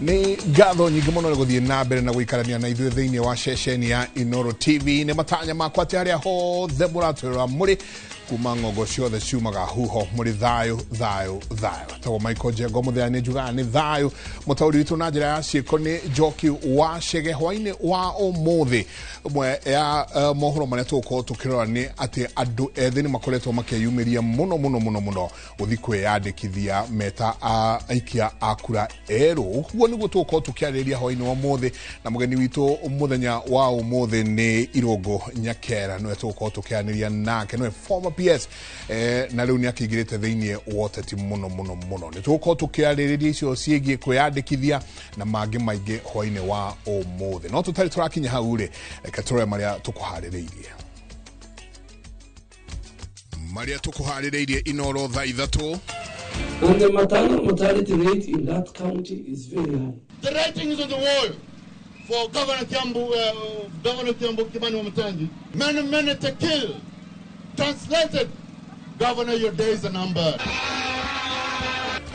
Nĩ ngatho nyingĩ mũno nĩ gũthiĩ na mbere na gũikarania na ithuĩ thĩinĩ wa ceceni ya Inooro TV. Nĩ matanya makwa atĩ harĩa hothe mũratwĩrora mũrĩ kuma ng'ongo ciothe ciumaga huho mũrĩ thayũ thayũ thayũ. Tagwo Michael Njengo mũthenya nĩ njugaga nĩ thayũ. Mũtaũri witũ na njĩra ya ciĩko nĩ Njoki wa Chege. Hwainĩ wa ũmũthĩ ĩmwe ya mohoro marĩa tũgũkorwo tũkĩrora nĩ atĩ andũ ethĩ nĩ makoretwo makĩyumĩria mũno mũno mũno mũno gũthiĩ kwĩyandĩkithia meta aikia a kura erũ. Ũguo nĩguo tũgũkorwo tũkĩarĩrĩria hwainĩ wa ũmũthĩ, na mũgeni witũ mũthenya wa ũmũthĩ nĩ Irũngũ Nyakera, nĩwe tũgũkorwo tũkĩaranĩria nake, nĩwe former PS na rĩu nĩ akĩingĩrĩte thĩinĩ wa ũteti mũno mũno mũno. Nĩ tũgũkorwo tũkĩarĩrĩria icio ciĩgiĩ kwĩyandĩkithia na mangĩ maingĩ hwainĩ wa ũmũthĩ. No tũtarĩ tũrakinya hau rĩ, reke tũrore marĩa tũkũharĩrĩirie. Marĩa tũkũharĩrĩirie Inooro thaa ithatũ. And the maternal mortality rate in that county is very high. The writing is on the wall for Governor Kiambu, Governor Kiambu Kimani Wamatangi. Many, many to kill. Translated, Governor, your days are numbered.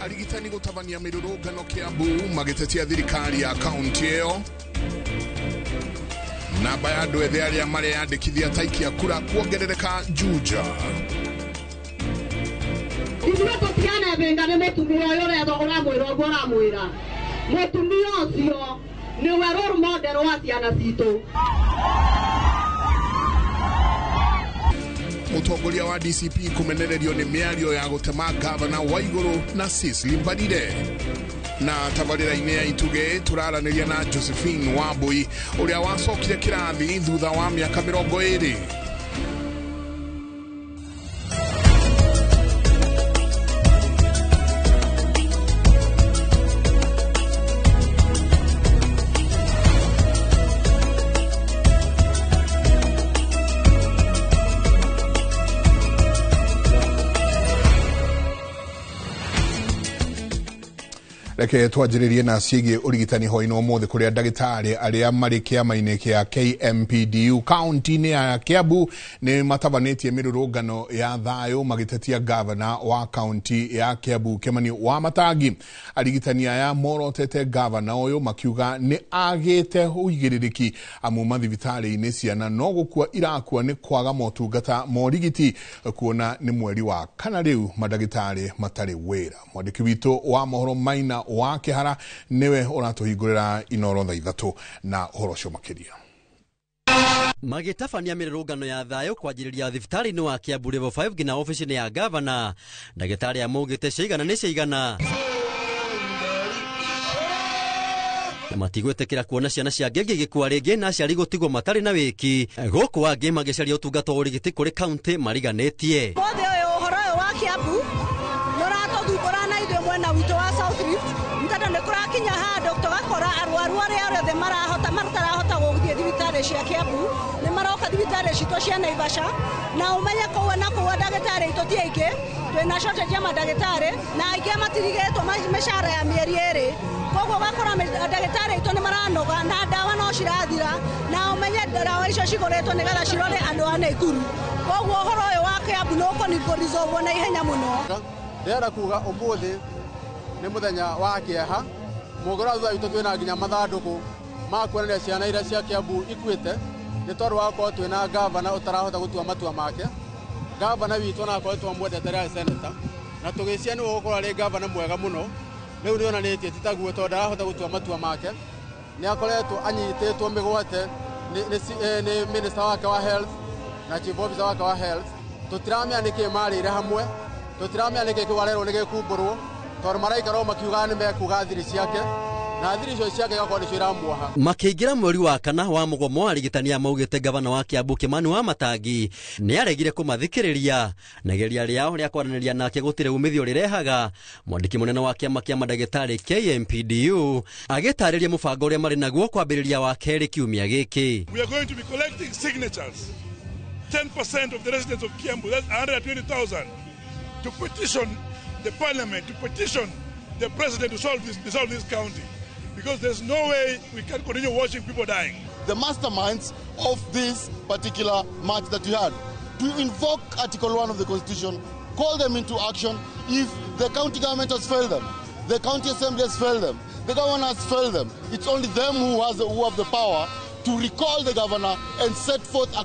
Arigitani gũtabania mĩrũrũngano Kiambu magĩtetia thirikari ya kaunti ĩyo. Namba ya andũ ethĩ arĩa mareyandĩkithia ta aikia kura kuongerereka Juja. Ithuĩ tũtianethinga nĩ mũtumia ũyũ ũretho ũramwĩra ũguo ũramwĩra. Mũtumia ũcio nĩwe role model wa ciana citũ. Mũtongoria wa DCP kũmenererio nĩ mĩario ya gũtema gavana Waigũrũ na Cecily Mbarire. Na tabarĩra-inĩ ya Itugĩ tũraranĩria na Josephine Wambui ũrĩa wacokire kĩrathi thutha wa mĩaka 20. Reke twanjĩrĩrie na ciĩgiĩ ũrigitani hwainĩ wa ũmũthĩ kũrĩa ndagĩtarĩ arĩa marĩ kĩama-inĩ kĩa KMPDU kaunti-inĩ ya Kiambu nĩ matabanĩtie mĩrũrũngano ya thayũ magĩtetia gavana wa kaunti ya Kiambu Kimani Wamatangi. Arigitani aya morotete gavana ũyũ makiuga nĩ agĩte ũigĩrĩrĩki amu mathibitarĩ-inĩ ciana no gũkua irakua nĩ kwaga motungata ma ũrigiti, kuona nĩ mweri wa kana rĩu mandagĩtarĩ matarĩ wĩra. Mwandĩki witũ wa mohoro Maina wa Kĩhara nĩwe ũratũhingũrĩra Inooro thaa ithatũ na ũhoro ũcio makĩria. Magĩtabania mĩrũrũngano ya thayũ kwanjĩrĩria thibitarĩ-inĩ wa Kiambu Level 5 nginya obici-inĩ ya gavana. Ndagĩtarĩ amũgĩte ciigana nĩ ciigana na matigwĩtĩkĩra kuona ciana cia ngenge igĩkua rĩngĩ na aciari gũtigwo matarĩ na wĩki, gũkũ angĩ magĩcaria ũtungata wa ũrigiti kũrĩ kaunti mariganĩtie. Ũmũthĩ ũyũ ũhoro ũyũ wa Kiambu nĩ ũratũthumbũra na ithuĩ mwena witũ wa South Rift, nĩ tondũ nĩ kũrakinya handũ tũgakora arwaru arĩa othe marahota matarahota gũthiĩ thibitarĩ cia Kiambu nĩ maroka thibitarĩ citũ cia Naivasha, na ũmenye kũu na kũu ndagĩtarĩ aitũ ti aingĩ, twĩna shortage ya mandagĩtarĩ na aingĩ matirigĩtwo mĩcara ya mĩeri ĩrĩ, koguo ũgakora ndagĩtarĩ aitũ nĩ maranoga na ndawa no cirathira, na ũmenye ndawa icio cigũrĩtwo nĩgetha cirore andũ a Naikuru, koguo ũhoro ũyũ wa Kiambu nĩ ũkũresolvwo na ihenya mũno. Ndĩrenda kuga ũmũthĩ nĩ mũthenya wa kĩeha, mũngĩrora thutha witũ twĩna nginya mathandũkũ ma kuonania ciana iria cia Kiambu ikuĩte nĩ tondũ wa gũkorwo twĩna gavana ũtarahota gũtua matua make. Gavana witũ ona akoretwo amwendete rĩarĩ seneta, na tũgĩcia nĩwe ũgũkorwo arĩ gavana mwega mũno, rĩu nĩonanĩtie ti taguo tondũ ndarahota gũtua matua make. Nĩ akoretwo anyitĩtwo mĩgwate nĩ minister wake wa health na chief officer wake wa health. Tũtiramenya nĩkĩ marĩire hamwe, tũtiramenya nĩkĩ kĩu arerwo nĩ gĩkumbũrwo, tondũ maraikara o makiugaga nĩ mekuga thiri ciake na thiri icio ciake igakorwo nĩcio iramuoha. Makĩingĩra mweri wa kana wa mũgomo, arigitani aya maugĩte gavana wa Kiambu Kimani Wamatangi nĩ aregire kũmathikĩrĩria na igeria rĩao rĩa kwaranĩria nake gũtirĩ umithio rĩrehaga. Mwandĩki mũnene wa kĩama kĩa mandagĩtarĩ KMPDU agĩtarĩria mũbango ũrĩa marĩ naguo kwambĩrĩria wa kerĩ kiumia gĩkĩ. We are going to be collecting signatures, 10% of the residents of Kiambu, that's 120,000, to petition the parliament, to petition the president to dissolve this county, because there's no way we can continue watching people dying. The masterminds of this particular march that we had, to invoke Article 1 of the Constitution, call them into action. If the county government has failed them, the county assembly has failed them, The governor has failed them. It's only them who have the power to recall the governor and set forth a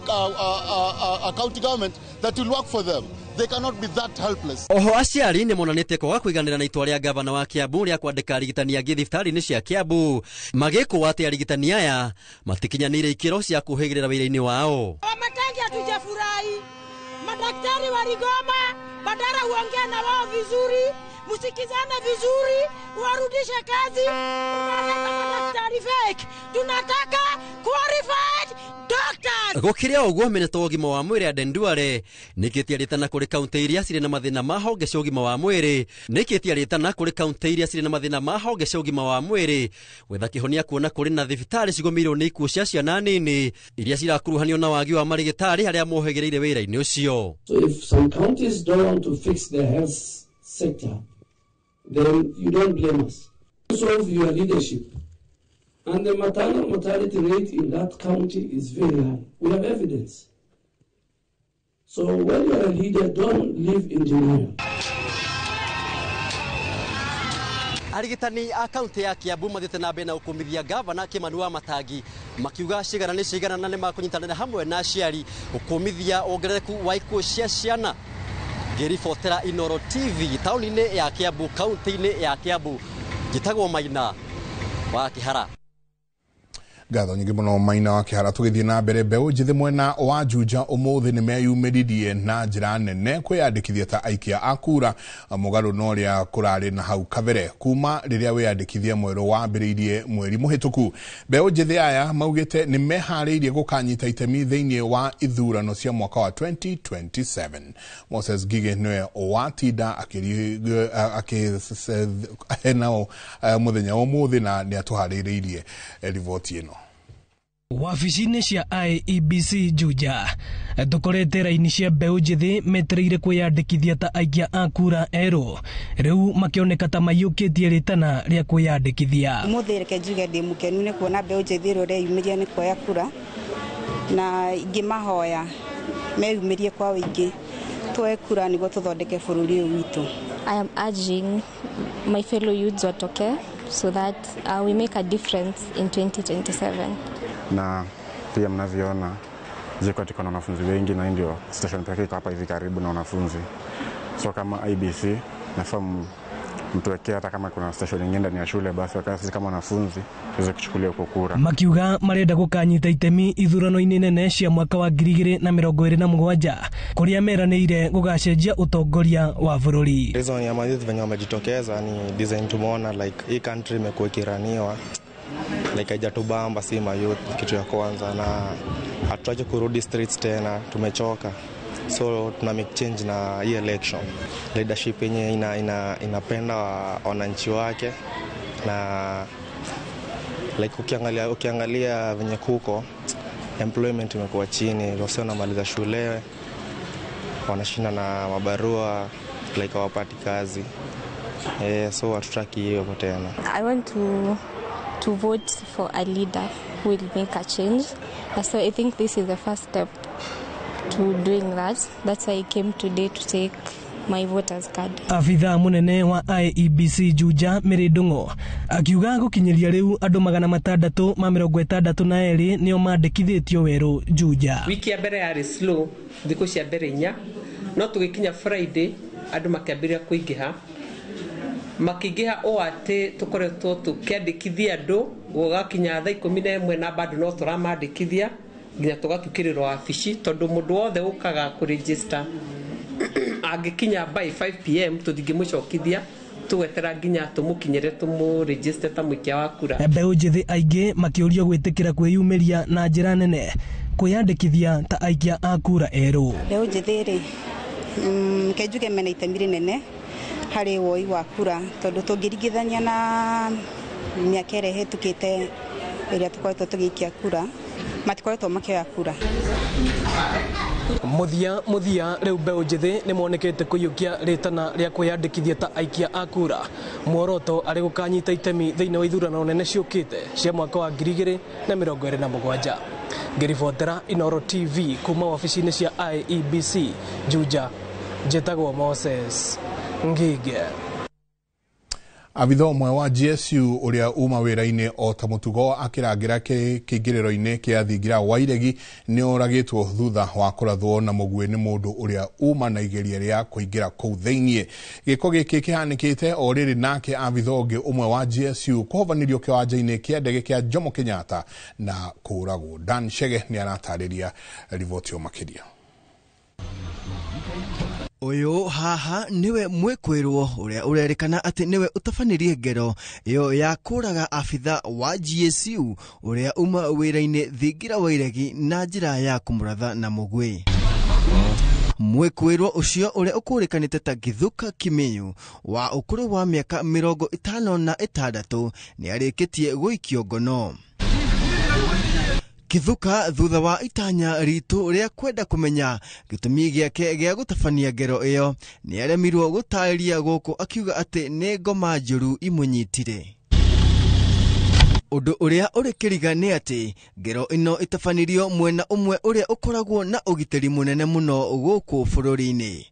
county government that will work for them. They cannot be that helpless. Oho aciari nĩ monanĩtie kwaga kũiganĩra na itua rĩa gavana wa Kiambu rĩa kwandĩka arigitani angĩ thibitarĩ-inĩ cia Kiambu, magĩkũa atĩ arigitani aya matikinyanĩire ikĩro cia kũhĩgĩrĩra wĩra-inĩ wao. Wamatangi hatujafurahi, madaktari waligoma, badala uongee na wao vizuri, msikizane vizuri, warudishe kazi. Unaleta madaktari fake, tunataka qualified doctors. Gũkĩrĩ o ũguo, minista wa ũgima wa mwĩrĩ Aden Duale nĩkĩtie rĩtana kũrĩ kaunti iria cirĩ na mathĩna ma honge cia ũgima wa mwĩrĩ nĩkĩtie rĩtana kũrĩ kaunti iria cirĩ na mathĩna ma honge cia ũgima wa mwĩrĩ gwetha kĩhonia kuona kũrĩ na thibitarĩ cigũmĩirwo nĩ ikuũ cia ciana nini iria cirakuruhanio na wagi wa marĩgĩtarĩ arĩa mohĩgĩrĩire wĩra-inĩ ũcio. So if some counties don't want to fix their health sector, then you don't blame us. Solve your leadership. And the maternal mortality rate in that county is very high. We have evidence. So when you are a leader, don't live in denial. Arigitani a kaunti ya Kiambu mathiĩte na mbere na gũkũmithia gavana Kimani wa Matangi makiuga cigana nĩ cigana na nĩ makũnyitanĩra hamwe na aciari gũkũmithia wongerereku wa ikuũ cia ciana. Ngĩribotera Inoro TV taũni-inĩ ya Kiambu, kaunti-inĩ ya Kiambu, njĩtagwo Maina wa Kĩhara. Ngatho nyingĩ mũno Maina wa Kĩhara. Tũgĩthiĩ na mbere, mbeũ njĩthĩ mwena wa Juja ũmũthĩ nĩ meyumĩririe na njĩra nene kwĩyandĩkithia ta aikia a kura mũgarũ na ũrĩa kũrarĩ na hau kabere kuma rĩrĩa wĩyandĩkithia mwerũ wambĩrĩirie mweri mũhĩtũku. Mbeũ njĩthĩ aya maugĩte nĩ meharĩirie gũkanyita itemi thĩinĩ wa ithurano cia mwaka wa 2027. Moses Ngige nĩwe watinda akĩ nao mũthenya wa ũmũthĩ na nĩ atũharĩrĩirie riboti ĩno. Wabici-inĩ cia IEBC Juja tũkorete raini cia mbeũ njĩthĩ metereire kwĩyandĩkithia ta aikia a kura erũ, rĩu makĩoneka ta maiyũkĩtie rĩtana rĩa kwĩyandĩkithia. Ũmũthĩ reke njuge ndĩ mũkenu nĩ kuona mbeũ njĩthĩ ĩrĩa ĩreyumĩria nĩ kuoya kura, na ingĩmahoya meyumĩrie kwa ũingĩ tuoe kura nĩguo tũthondeke bũrũri ũyũ witũ. I am urging my fellow youths watoke so that we make a difference in 2027. Na pia mnavyoona JKUAT tuko na wanafunzi wengi na ndio station pekee iko hapa hivi karibu na wanafunzi. So kama IBC nafaa mtuwekee hata kama kuna station nyingine ndani ya shule, basi wakati sisi kama wanafunzi tuweze kuchukulia huko kura. Makiuga marenda gukanyita itemi ithurano-inĩ nene cia mwaka wa 2027 kuria meranĩire gugacenjia utongoria wa bũrũri. Reason ya mayouth venye wamejitokeza ni design tumeona like hii country imekuwa ikiraniwa like haijatubamba si mayouth, kitu ya kwanza, na hatutaki kurudi streets tena, tumechoka. So tuna make change na hii election. Leadership yenye inapenda wananchi wake, na like ukiangalia venye kuko employment imekuwa chini, wasio wanamaliza shule wanashinda na mabarua like hawapati kazi. So hatutaki hiyo tena. I want to vote for a leader who will make a change. So I think this is the first step to doing that. That's why I came today to take my voter's card. Afitha munene wa IEBC Juja Mary Ndung'u akiuga gukinyiria riu andu 662 nio mandikithitio weru Juja. Wiki ya mbere yari slow, thikũ cia mbere inya, no tugikinya Friday andu makiambĩrĩria kuingiha, makĩingĩha o atĩ tũkoretwo tũkĩandĩkithia andũ gũgakinya thaa 11 na bado no tũramandĩkithia nginya tũgatukĩrĩrwo wabici, tondũ mũndũ wothe ũkaga kũregister angĩkinya by 5 pm tũtingĩmũcokithia, tũgwetera nginya tũmũkinyĩre tũmũregister ta mũikia wa kura. Mbeũ njĩthĩ aingĩ makĩũrio gwĩtĩkĩra kwĩyumĩria na njĩra nene kwĩyandĩkithia ta aikia a kura erũ. Mbeũ njĩthĩ rĩ, reke njuge mena itemi rĩnene harĩ woi wa kura, tondũ tũngĩringithania na mĩaka ĩrĩa ĩhĩtũkĩte ĩrĩa tũkoretwo tũgĩikia kura, matikoretwo makĩoya kura. Muthia riu mbeũ njĩthĩ nĩ monekete kũiyũkia rĩtana rĩa kwĩyandĩkithia ta aikia a kura, muoroto arĩ gũkanyita itemi thĩinĩ wa ithurano nene ciũkĩte cia mwaka wa 2027. Ngĩribotera Inoro TV kuma wabici-inĩ cia IEBC Juja, njĩtagwo Moses Ngige. Abitha ũmwe wa GSU ũrĩa uma wĩra-inĩ o ta mũtugo akĩrangĩra kĩingĩrĩro-inĩ kĩa thingira wa Iregi nĩ oragĩtwo thutha wa kũrathwo na mũguĩ nĩ mũndũ ũrĩa uma na igeria rĩa kũingĩra kũu thĩiniĩ. Gĩko gĩkĩ kĩhanĩkĩte o rĩrĩ nake abitha ũngĩ ũmwe wa GSU kũhovanĩrio kĩwanja-inĩ kĩa ndege kĩa Jomo Kenyatta na kũũragwo. Dan Chege nĩ aratarĩria riboti ĩyo makĩria. Ũyũ haha nĩwe mwĩkwĩrwo ũrĩa ũrerĩkana atĩ nĩwe ũtabanirie ngero ĩyo ya kũraga abitha wa GSU ũrĩa uma wĩra-inĩ thingira wa Iregi na njĩra ya kũmũratha na mũguĩ. Mwĩkwĩrwo ũcio ũrĩa ũkũrĩkanĩte ta Githuka Kimenyu wa ũkũrũ wa mĩaka 56 nĩarĩkĩtie gũikio ngono. Kithuka thutha wa itanya ritũ rĩa kwenda kũmenya gĩtũmi gĩake gĩa gũtabania ngero ĩyo nĩaremirwo gũtarĩria gũkũ akiuga atĩ nĩ ngoma njũru imũnyitire. Ũndũ ũrĩa ũrĩ kĩriga nĩ atĩ ngero ĩno ĩtabanirio mwena ũmwe ũrĩa ũkoragwo na ũgitĩri mũnene mũno gũkũ bũrũri-inĩ.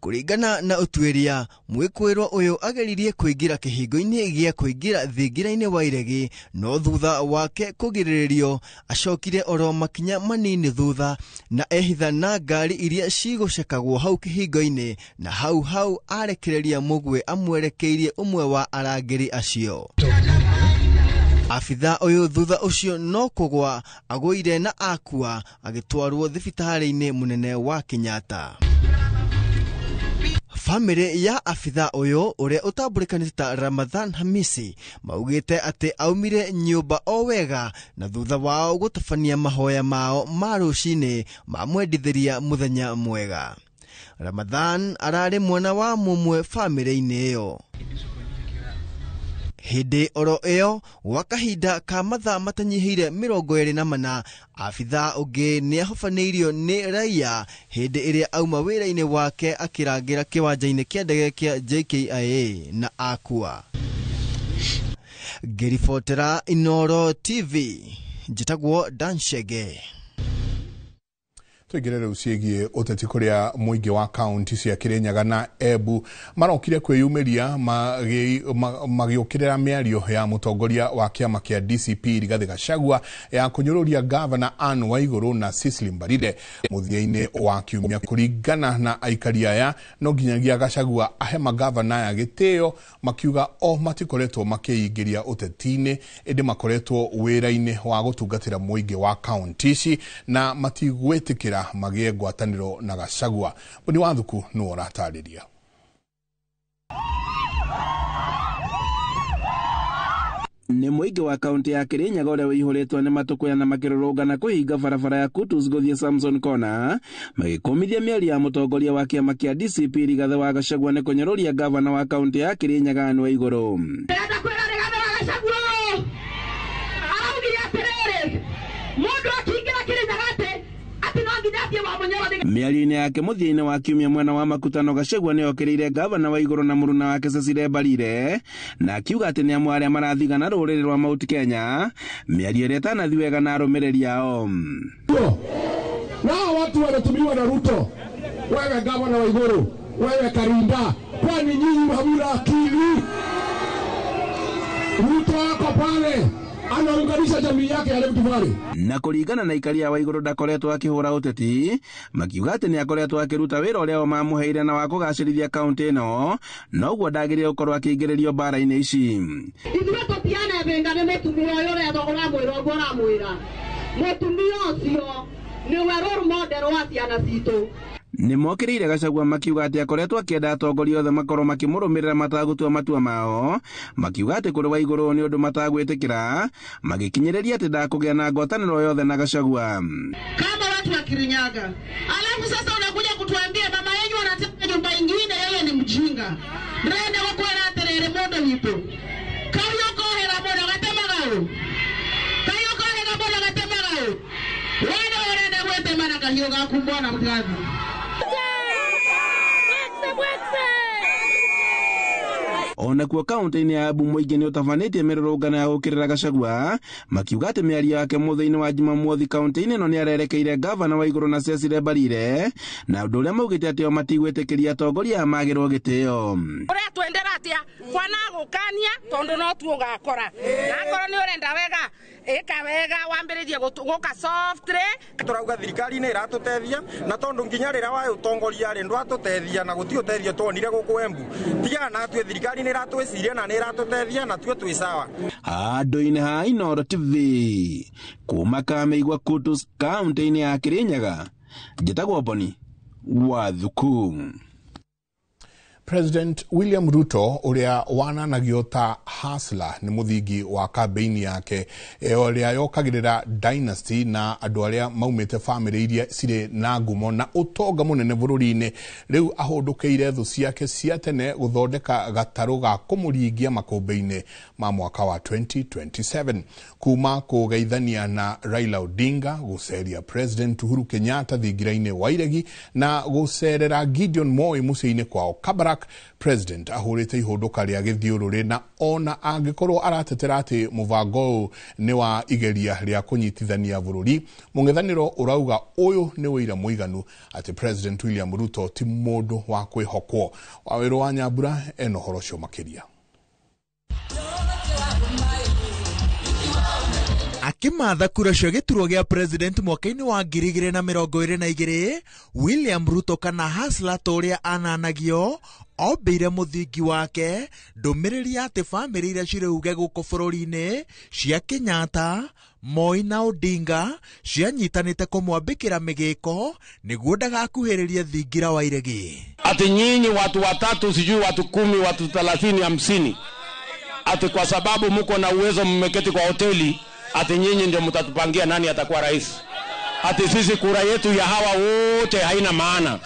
Kũringana na ũtuĩria, mwĩkwĩrwo ũyũ ageririe kũingĩra kĩhingo-inĩ gĩa kũingĩra thingira-inĩ wa Iregi, no thutha wake kũgirĩrĩrio acokire oro makinya manini thutha na ehitha na ngari iria cigũcekagwo hau kĩhingo-inĩ, na hau hau arekereria mũguĩ amwerekeirie ũmwe wa arangĩri acio. Abitha ũyũ thutha ũcio no kũgwa agũire na akua agĩtwarwo thibitarĩ-inĩ mũnene wa Kenyatta. Famĩlĩ ya abitha ũyũ ũrĩa ũtambũrĩkanĩte ta Ramadhan Hamisi maugĩte atĩ aumire nyũmba o wega na thutha wao gũtabania mahoya mao ma rũcinĩ mamwendithĩria mũthenya mwega. Ramadhan ararĩ mwana wa mũmwe famĩlĩ-inĩ ĩyo. Hĩndĩ oro ĩyo gwa kahinda ka mathaa matanyihĩire 24 abitha ũngĩ nĩahobanĩirio nĩ raia hĩndĩ ĩrĩa auma wĩra-inĩ wake akĩrangĩra kĩwanja-inĩ kĩa ndege kĩa JKIA na akua. Ngĩribotera Inooro TV, njĩtagwo Dan Chege. Tuingire riu ciĩgiĩ ũteti kũrĩa mũingĩ wa kaunti cia Kirinyaga na Embu marokire kwĩyumĩria magĩũkĩrĩra mĩario ya mũtongoria wa kĩama kĩa DCP Rigathĩ Gachagua ya kũnyũrũria gavana Anne Waigũrũ na Cecily Mbarire mũthia-inĩ wa kiumia. Kũringana na aikari aya, no nginyagia Gachagua ahe magavana aya gĩtĩo, makiuga o matikoretwo makĩingĩria ũteti-inĩ ĩndĩ makoretwo wĩra-inĩ wa gũtungatĩra mũingĩ wa kaunti ici na matigwĩtĩkĩra magĩe ngwatanĩro na Gachagua. Mũni wa Thuku nĩwe ũratarĩria. Nĩ mũingĩ wa kaunti ya Kirinyaga ũrĩa ũihũrĩtwo nĩ matũkũya na makĩrũrũngana kũhinga barabara ya Kutus gũthiĩ Samson Corner magĩkũmithia mĩario ya mũtongoria wa kĩama kĩa DCP Rigathĩ wa Gachagua nĩ kũnyũrũria gavana wa kaunti ya Kirinyaga Anne Waigũrũ. Ndĩrenda kwĩra Rigathĩ wa Gachagua araugire atĩrĩrĩ, mũndũ akĩingĩra Kirinyaga atĩ no nginya athiĩ wa Mũnyoro. Mĩario-inĩ yake mũthia-inĩ wa kiumia mwena wa Makutano, Gachagua nĩokĩrĩire gavana Waigũrũ na mũruna wake Cecily Mbarire na akiuga atĩ nĩ amwe arĩa marathigana rũrĩrĩ rwa Mount Kenya, mĩario ĩrĩa ĩtanathiĩ wega na arũmĩrĩri ao. Nao watu wanatumiwa na Ruto, wewe gavana Waigũrũ, wewe Karinda, kwani nyinyi hamuna akili? Ruto ako pale anaunganisha jamii yake ya Rift Valley. Na kũringana na aikari a Waigũrũ ndakoretwo akĩhũra ũteti, makiuga atĩ nĩakoretwo akĩruta wĩra ũrĩa o mamũheire na wa kũgacĩrithia kaunti ĩno, noguo ndagĩrĩire gũkorwo akĩingĩrĩrio mbara-inĩ ici. Ithuĩ tũtianebĩnga nĩ mũtumia ũyũ ũrĩa ũramwĩra ũguo ũramwĩra. Mũtumia ũcio nĩwe role model wa ciana citũ. Nĩ mokĩrĩire Gachagua makiuga atĩ akoretwo akĩenda atongoria othe makorwo makĩmũrũmĩrĩra matagũtua matua mao, makiuga atĩ kũrĩ Waigũrũ nĩ ũndũ matagwĩtĩkĩra, magĩkinyĩrĩria atĩ ndakũgĩa na ngwatanĩro yothe na Gachagua. Kama watu wa Kirinyaga, alafu sasa unakuja kutuambia mama yenyu anataka nyumba ingine, yeye ni mjinga. Ndĩrenda gũkwĩra atĩrĩrĩ mũndũ witũ, kahiũ kohĩga mũno gatemagaũ, kahiũ kohĩga mũno gatemagaũ, we nĩwe ũrenda gwĩtema na kahiũ gaku mbona mũtigathiĩ. Onakuo kaunti-inĩ ya Embu mũingĩ nĩ ũtabanĩtie mĩrũrũngano ya gũũkĩrĩra Gachagua, makiuga atĩ mĩario yake mũthĩ-inĩ wa Jumamothi kaunti-inĩ ĩno nĩ arerekeire gavana wa Igũrũ na Cecily Mbarire, na ũndũ ũrĩa maugĩte atĩ o matigwĩtĩkĩria atongoria aya magĩrwo gĩtĩo. Ũratwendera atĩa kwana gũkania tondũ no tu ũgakora, na akorwo nĩ ũrenda wega ĩka wega wambĩrĩrie gũka softly. Tũrauga thirikari nĩ ĩratũteithia, na tondũ nginya rĩrĩa wa ũtongoria rĩ ndwatũteithia na gũtirĩ ũteithio tuonire gũkũ Embu, tigaga na atue thirikari nĩ ĩratwĩciria na nĩ ĩratũteithia na tuo twĩ sawa. Handũ-inĩ ha Inooro TV kuma Kamĩigua Kutus kaunti-inĩ ya Kirinyaga, njĩtagwo Boni wa Thuku. President William Ruto ũrĩa wananagio ta hustler nĩ mũthingi wa kambeini yake ũrĩa yokagĩrĩra dynasty na andũ arĩa maumĩte bamĩrĩ iria cirĩ na ngumo na ũtonga mũnene bũrũri-inĩ, rĩu ahũndũkĩire thũ ciake cia tene gũthondeka gatarũ ga kũmũringia makũmbĩ-inĩ ma mwaka wa 2027. Kuma kũgeithania na Raila Odinga, gũceria President Uhuru Kenyatta thingira-inĩ wa Iregi na gũcerera Gideon Moi mũciĩ-inĩ kwao Kabarak, President ahũrĩte ihũndũka rĩa gĩthiũrũrĩ na ona angĩkorwo aratetera atĩ mũbango ũyũ nĩ wa igeria rĩa kũnyitithania bũrũri, mũng'ethanĩro ũrauga ũyũ nĩ ũira mũiganu atĩ President William Ruto ti mũndũ wa kwĩhokwo. Wawĩrũ wa Nyambura ena ũhoro ũcio makĩria. Akimatha kura cia gĩturwa gĩa president mwaka-inĩ wa 2022, William Ruto kana Hustler ta ũrĩa ananagio ombĩire mũthingi wake ndũmĩrĩri ya atĩ bamĩrĩ iria cirĩ uge gũkũ bũrũri-inĩ cia Kenyatta, Moi na Odinga cianyitanĩte kũmwambĩkĩra mĩgĩko nĩguo ndagakuhĩrĩrie thingira wa iregi. Ati nyinyi watu watatu, sijui watu 10, watu 30, 50, ati kwa sababu mko na uwezo mmeketi kwa hoteli, ati nyinyi ndio mtatupangia nani atakuwa rais. Ati sisi kura yetu ya hawa wote haina maana.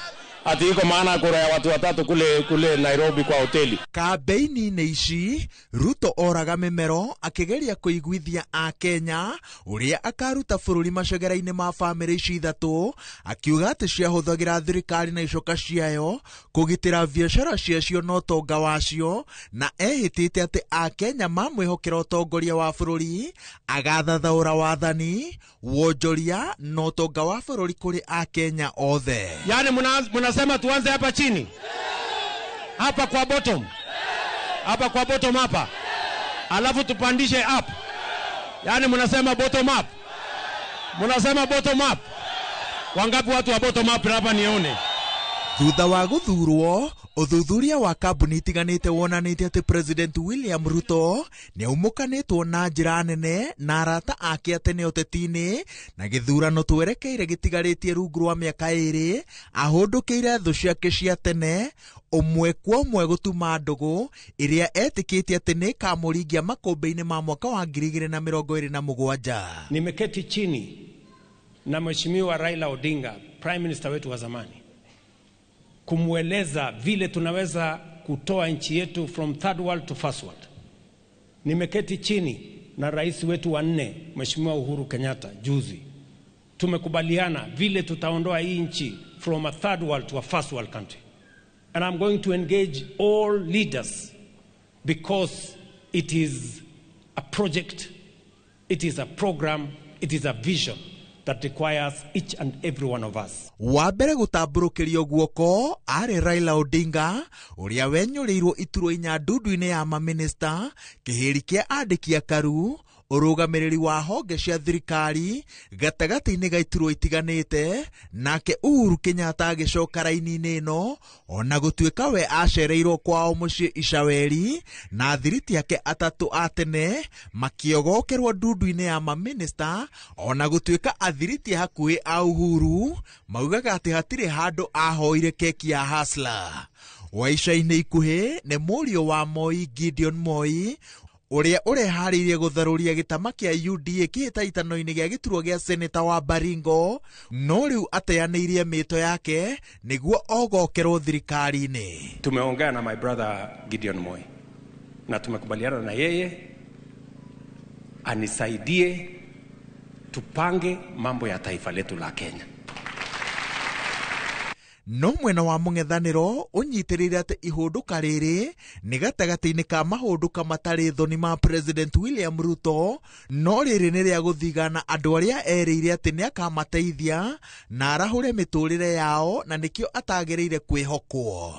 Ati iko maana kura ya watu watatu kule Nairobi kwa hoteli. Kambeini-inĩ ici Ruto oraga mĩmero akĩgeria kũiguithia Akenya ũrĩa akaruta bũrũri macegera-inĩ ma bamĩrĩ ici ithatũ, akiuga atĩ ciahũthagĩra thirikari na icoka ciayo kũgitĩra biacara ciacio na ũtonga wacio, na ehĩtĩte atĩ Akenya mamwĩhokera ũtongoria wa bũrũri agathathaũra wathani, wonjoria na ũtonga wa bũrũri kũrĩ Akenya othe. Yani mnasema tuanze hapa chini, hapa kwa bottom, hapa kwa bottom hapa, alafu tupandishe up. Yani mnasema bottom up, mnasema bottom up. Wangapi watu wa bottom up hapa nione? Thutha wa gũthurwo, ũthuthuria wa kambuni itiganĩte wonanĩtie atĩ President William Ruto nĩ aumũkanĩtwo na njĩra nene na arata ake a tene ũteti-inĩ, na gĩthurano twerekeire gĩtigarĩtie rungu rwa mĩaka 2 ahũndũkĩire thũ ciake cia tene ũmwe kwa ũmwe gũtuma ndũgũ ĩrĩa etĩkĩtie atĩ nĩ ĩkamũringia makũmbĩ-inĩ ma mwaka wa 2027. Nimeketi chini na Mheshimiwa Raila Odinga, Prime Minister wetu wa zamani, kumweleza vile tunaweza kutoa nchi yetu from third world to first world. Nimeketi chini na rais wetu wa 4 Mheshimiwa Uhuru Kenyatta juzi. Tumekubaliana vile tutaondoa hii nchi from a third world to a first world country. And I'm going to engage all leaders because it is a project, it is a program, it is a vision that requires each and every one of us. Wa mbere gũtambũrũkĩrio guoko arĩ Raila Odinga ũrĩa wenyũrĩirwo iturwa inya ndundu-inĩ ya mamĩnĩsta, kĩhĩri kĩa andĩki akaru, ũrũgamĩrĩri wa honge cia thirikari gatagatĩ-inĩ ga iturwa itiganĩte, nake Uhuru Kenyatta agĩcoka raini-inĩ ĩno ona gũtuĩka we acereirwo kwao mũciĩ Icaweri na athiriti ake atatũ a tene makĩogokerwo ndundu-inĩ ya mamĩnĩsta, ona gũtuĩka athiriti hakuhĩ a Uhuru maugaga atĩ hatirĩ handũ ahoire keki ya Hustler. Wa ica-inĩ ikuhĩ nĩ mũriũ wa Moi Gideon Moi ũrĩa ũreharĩirie gũtharũria gĩtama kĩa UDA kĩhĩtahĩtano-inĩ gĩa gĩturwa gĩa seneta wa Baringo, no rĩu ateanĩirie mĩto yake nĩguo ogokerwo thirikari-inĩ. Tumeongea na my brother Gideon Moi na tumekubaliana na yeye anisaidie tupange mambo ya taifa letu la Kenya. No mwena wa mũng'ethanĩro ũnyitĩrĩire atĩ ihũndũka rĩrĩ nĩ gatagatĩ-inĩ ka mahũndũka matarĩ thoni ma President William Ruto, no rĩrĩ nĩ rĩa gũthigana andũ arĩa erĩire atĩ nĩ akamateithia na arahũre mĩtũrĩre yao, na nĩkĩo atagĩrĩire kwĩhokwo.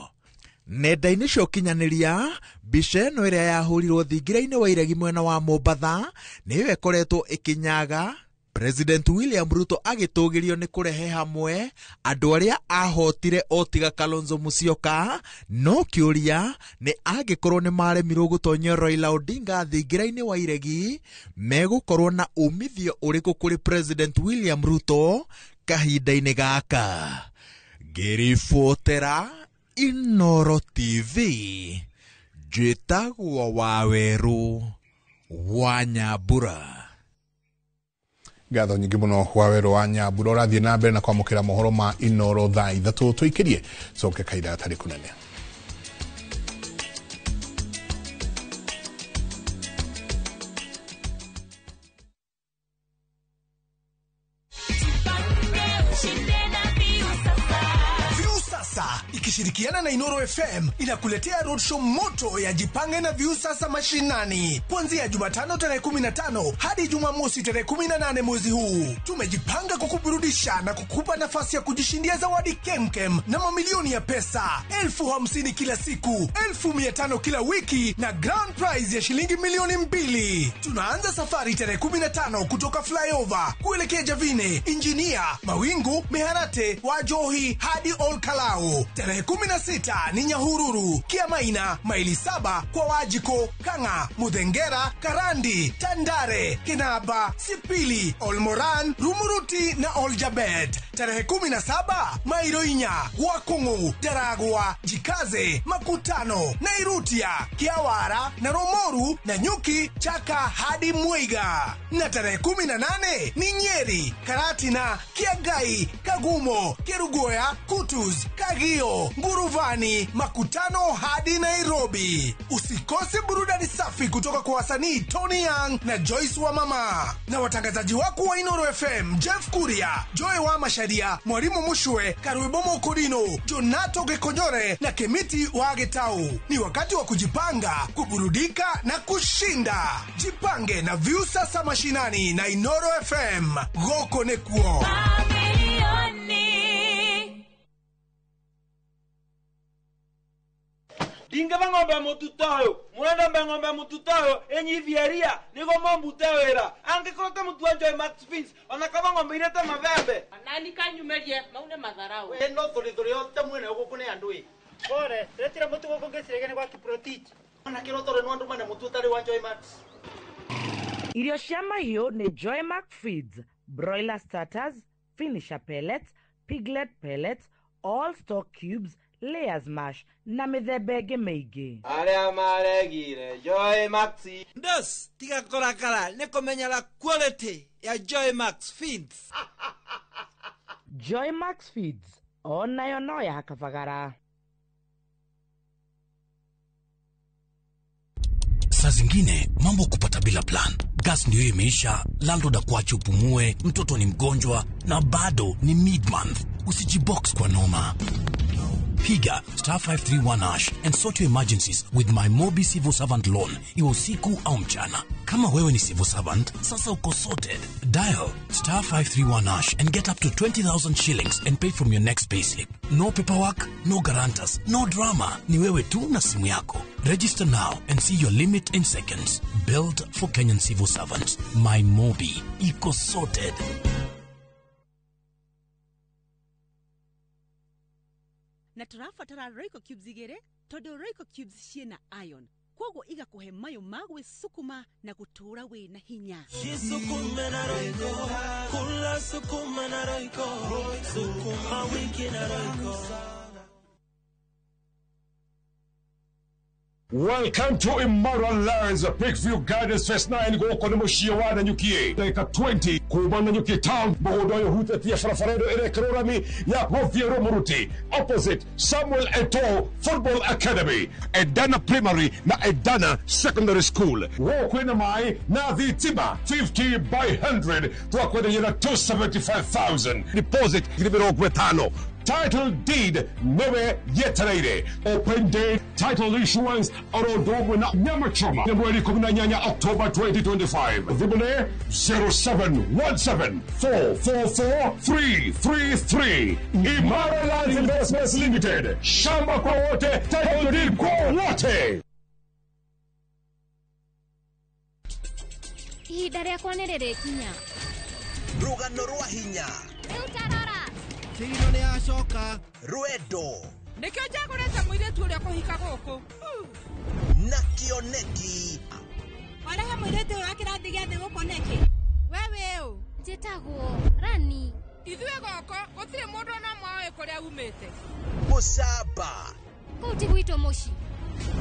Nenda-inĩ cia ũkinyanĩria, mbica ĩno ĩrĩa yahũrirwo thingira-inĩ wa iregi mwena wa Mombatha nĩyo ĩkoretwo ĩkĩnyaga President William Ruto agĩtũgĩrio nĩ kũrehe hamwe andũ arĩa ahotire o tiga Kalonzo Musyoka, no kĩũria nĩ angĩkorwo nĩ maremirwo gũtonyia Raila Odinga thingira-inĩ wa iregi, megũkorwo na umithio ũrĩkũ kũrĩ President William Ruto kahinda-inĩ gaka. Ngĩribotera Inooro TV, njĩtagwo Wawerũ wa Nyambura. Ngatho nyingĩ mũno Wawerũ wa Nyambura. Ũrathiĩ na mbere na kwamũkĩra mohoro ma Inooro thaa 3 tũikĩrie coke kahinda gatarĩ kũnene. Ikishirikiana na Inooro FM inakuletea roadshow moto ya Jipange na Viusasa Mashinani kuanzia Jumatano tarehe 15 hadi Jumamosi tarehe 18 mwezi huu. Tumejipanga kukuburudisha na kukupa nafasi ya kujishindia zawadi kemkem na mamilioni ya pesa, 50,000 kila siku, 500,000 kila wiki na grand prize ya shilingi 2,000,000. Tunaanza safari tarehe 15 kutoka Flyover kuelekea Javine, Injinia, Mawingu, Miharate, Wajohi hadi Ol Kalou. Tarehe 16 ni Nyahururu, Kiamaina, maili 7 kwa Wajiko, Kanga, Mudhengera, Karandi, Tandare, Kinaba, Sipili, Olmoran, Rumuruti na Oljabet. Tarehe 17 Mairoinya, Wakungu, Daragwa, Jikaze, Makutano, Nairutia, Kiawara na Romoru na Nyuki, Chaka hadi Mwiga. Na tarehe 18 ni Nyeri, Karatina, Kiagai, Kagumo, Kerugoya, Kutus, Kagio, Nguruvani, Makutano hadi Nairobi. Usikose burudani safi kutoka kwa wasanii Tony Young na Joyce wa Mama, na watangazaji wako wa Inooro FM Jeff Kuria, Joy wa Masharia, Mwalimu Mushwe, Karuibomo Korino, Jonato Gekonyore na Kemiti wa Getau. Ni wakati wa kujipanga, kuburudika na kushinda. Jipange na Viusasa Mashinani na Inooro FM. Goko nekuo. Ndingeva ng'ombe mututoyo murenda mbe ng'ombe mututoyo enyithieria nigo mombute wira angikorwo te mutu wa Joy Max Fins ona kaba ng'ombe irete mabembe nani kanyumerie maune matharau we no thuri yote mwene guku ni andu i pore retira mutu guku ngicirege gwa Kiprotich ona kirotore no andu mane mutu utari wa Joy Max. Irio cia mahiũ nĩ Joy Max Feeds, broiler starters, finisher pellets, piglet pellets, all stock cubes, layers mash na mĩthemba ĩngĩ mĩingĩ. Arĩa maregire Joy Max ndos tiga kũrakara nĩ kũmenyera quality ya Joy Max Feeds. Joy Max Feeds onayo no ya Kabagara. Saa zingine mambo kupata bila plan. Gas ndio imeisha, landlord akuache upumue, mtoto ni mgonjwa na bado ni mid month. Usijibox kwa noma. Piga star 531 hash and sort your emergencies with my Mobi Civil Servant Loan. Iwe usiku au mchana. Kama wewe ni civil servant, sasa uko sorted. Dial star 531 hash and get up to 20,000 shillings and pay from your next payslip. No paperwork, no guarantors, no drama. Ni wewe tu na simu yako. Register now and see your limit in seconds. Built for Kenyan civil servants. My Mobi. Iko sorted. Na tũrabatara Royco cubes igĩrĩ tondũ Royco cubes ciĩna iron koguo igakuhe mayo ma gwĩsukuma na gũtũũra wĩna hinya. Jisukume na Royco, kula sukuma na Royco, sukuma wiki na Royco. Welcome to Immoral Lands, Peakview Gardens Phase 9 gũkũ nĩ mũciĩ wa Nanyuki. Ndagĩka 20 kuma Nanyuki town mũgũnda ũyũ ũhutĩtie barabara ĩno ĩrekĩrwo rami ya gũthiĩ Rumuruti, opposite Samuel Eto'o Football Academy, Edana Primary na Edana Secondary School. Gũkũ kwĩna maĩ na thitima 50 by 100 twakwenderia na 275,000 deposit 50,000. Title deed nĩwe yetereire. Open day title issuance oro ũndũ ũmwe na nyama choma nĩ mweri 18 October 2025. Thimũ nĩ 0717 444 333. Imara Lands Investments Limited, shamba kwa wote, title deed kwa wote. Ihinda rĩakwa nĩ rĩrĩkinya. Rũgano rwa hinya. Rĩu tarora. Kĩrino nĩ acoka. Rwendo. Nĩkĩo njagũrĩte mũirĩtu ũrĩa kũhika gũkũ. Na kĩoneki. Warehe mũirĩtu ũyũ wa kĩrathi gĩa thĩ gũkũ nĩkĩ? We wĩ ũ? Njĩtagwo Rani. Ithuĩ gũkũ gũtirĩ mũndũ ona ũmwe ũĩ kũrĩa umĩte. Mũcamba. Kũu ti gwitũ mũciĩ.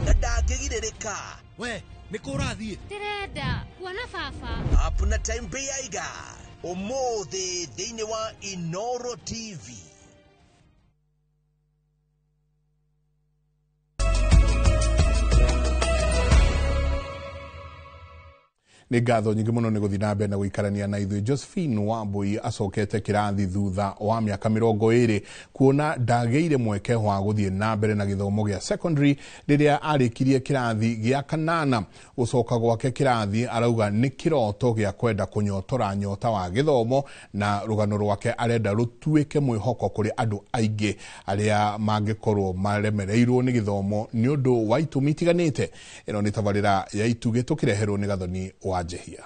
Na ndangĩgirĩrĩka. We nĩ kũ ũrathiĩ? Ndĩrenda kuona baba. Up na time Bĩaiga. Ũmũthĩ thĩinĩ wa Inoro TV. Nĩ ngatho nyingĩ mũno nĩ gũthiĩ na mbere na gũikarania na ithuĩ. Josephine Wambui acokete kĩrathi thutha wa mĩaka 20 kuona ndagĩire mweke wa gũthiĩ na mbere na gĩthomo gĩa secondary rĩrĩa arĩkirie kĩrathi gĩa kanana. Gũcoka gwake kĩrathi arauga nĩ kĩroto gĩa kwenda kũnyotora nyota wa gĩthomo, na rũgano rwake arenda rũtuĩke mwĩhoko kũrĩ andũ aingĩ arĩa mangĩkorwo maremereirwo nĩ gĩthomo nĩ ũndũ wa itũmi itiganĩte. Ĩno nĩ tabarĩra ya Itugĩ tũkĩreherwo nĩ Gathoni wa Njehia.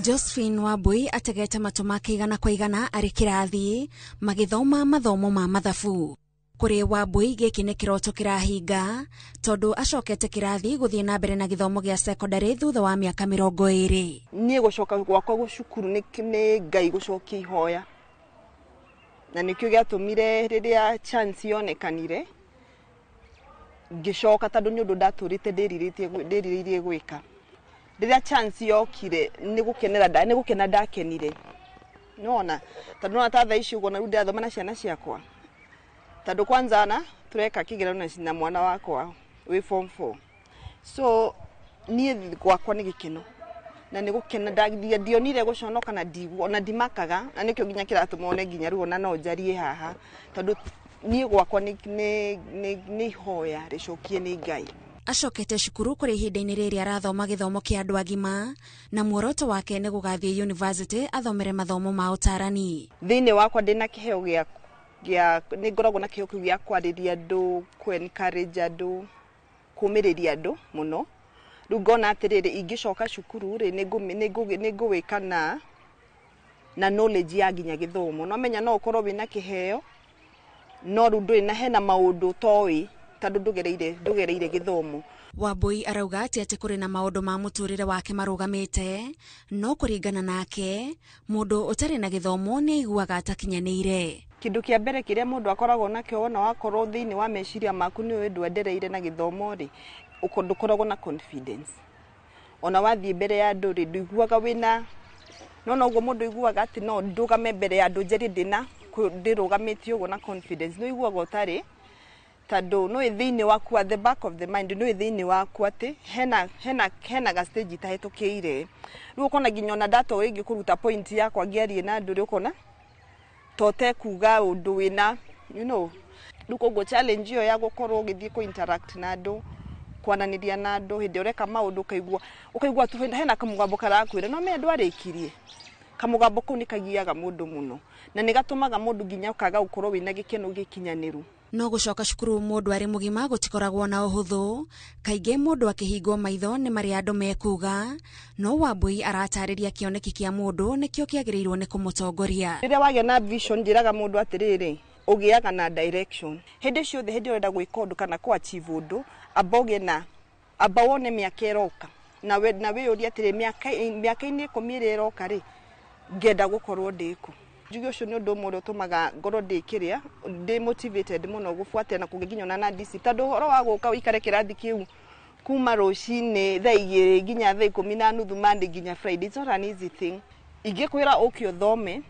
Josephine Wambui ategete matũ make igana kwa igana arĩ kĩrathi magĩthoma mathomo ma mathabu. Kũrĩ Wambui gĩkĩ nĩ kĩroto kĩrahinga tondũ acokete kĩrathi gũthiĩ na mbere na gĩthomo gĩa secondary thutha wa mĩaka 20. Niĩ gũcoka gwakwa gũcukuru nĩ Ngai gũcokia ihoya, na nĩkĩo gĩatũmire rĩrĩa chance yonekanire ngĩcoka, tondũ nĩ ũndũ ndatũrĩte ndĩrirĩirie gwĩka. Rĩrĩa chance yokire nĩ gũkena ndakenire, nĩwona, tondũ nĩwona ta thaa ici ũguo na rĩu ndĩrathoma na ciana ciakwa, tondũ kwanza na tureka kĩgeranio na mwana wakwa wĩ form 4. So niĩ gwakwa nĩ gĩkeno na nĩ gũkena, ndionire gũconoka na ona ndimakaga, na nĩkĩo nginya kĩratũma one nginya rĩu ona no njarie haha, tondũ niĩ gwakwa nĩ ihoya rĩcokie nĩ Ngai. Acokete cukuru kũrĩ ihinda-inĩ rĩrĩ arathoma gĩthomo kĩa andũ agima, na muoroto wake nĩ gũgathiĩ university athomere mathomo ma ũtarani. Thĩinĩ wakwa ndĩna kĩheo gĩa nĩ ngoragwo na kĩheo kĩu gĩa kwarĩria andũ, kũ encourage andũ, kũmĩrĩria andũ mũno. Rĩu ngona atĩrĩrĩ, ingĩcoka cukuru rĩ, nĩ ngũwĩka na knowledge ya nginya gĩthomo. No menya no ũkorwo wĩna kĩheo, no rĩu ndũrĩ na hena maũndũ ũtoĩ tondũ ndũgereire gĩthomo. Wambui arauga atĩ kũrĩ na maũndũ ma mũtũrĩre wake marũgamĩte, no kũringana nake mũndũ ũtarĩ na gĩthomo nĩ aiguaga atakinyanĩire. Kĩndũ kĩa mbere kĩrĩa mũndũ akoragwo nakĩo wona wakorwo thĩinĩ wa meciria maku nĩ ũĩ ndwendereire na gĩthomo rĩ, ndũkoragwo na confidence. Ona wathiĩ mbere ya andũ rĩ, ndũiguaga wĩna, no noguo mũndũ aiguaga atĩ no ndũgame mbere ya andũ njarie ndĩna ndĩrũgamĩtie ũguo na confidence, nĩ ũiguaga ũtarĩ, tondũ nĩ thĩinĩ waku at the back of the mind, nĩ thĩinĩ waku atĩ hena ga stage itahĩtũkĩire. Rĩu ũkona nginya ona ndatoĩ rĩngĩ kũruta point yakwa ngĩarie na andũ rĩ, ũkona tote kuga ũndũ wĩna, you know. Rĩu koguo challenge ĩyo ya gũkorwo ũgĩthiĩ kũ interact na andũ, kwananĩria na andũ, hĩndĩ ũreka maũndũ ũkaigua tu hena kamũgambo karakwĩra no menya ndwarĩkirie. Kamũgambo kau nĩ kagiaga mũndũ mũno na nĩ gatũmaga mũndũ nginya ũkaga gũkorwo wĩna gĩkeno gĩkinyanĩru. No gũcoka cukuru mũndũ arĩ mũgima gũtikoragwo na ũhũthũ, kaingĩ mũndũ akĩhingwo maitho nĩ marĩa andũ mekuga, no Wambui aratarĩria kĩoneki kĩa mũndũ nĩkĩo kĩagĩrĩirwo nĩ kũmũtongoria. Rĩrĩa wagĩa na vision, njĩraga mũndũ atĩrĩrĩ, ũgĩaga na direction. Hĩndĩ ciothe hĩndĩ ũrenda gwĩka ũndũ kana kũ achieve ũndũ, amba ũgĩe na, amba wone mĩaka ĩroka, na wĩyũrie atĩrĩ, mĩaka-inĩ 10 ĩrĩa ĩroka rĩ, ngenda gũkorwo ndĩ kũ. Njuge ũcio nĩ ũndũ ũmwe ũrĩa ũtũmaga ngorwo ndĩ kĩrĩa, ndĩ motivated mũno gũbuatĩrĩra na kũgĩa nginya ona na DC, tondũ ũhoro wa gũka ũikare kĩrathi kĩu kuma rũcinĩ thaa 2 nginya thaa 10:30 Monday nginya Friday, it's not an easy thing. Ingĩkwĩra ũke ũthome,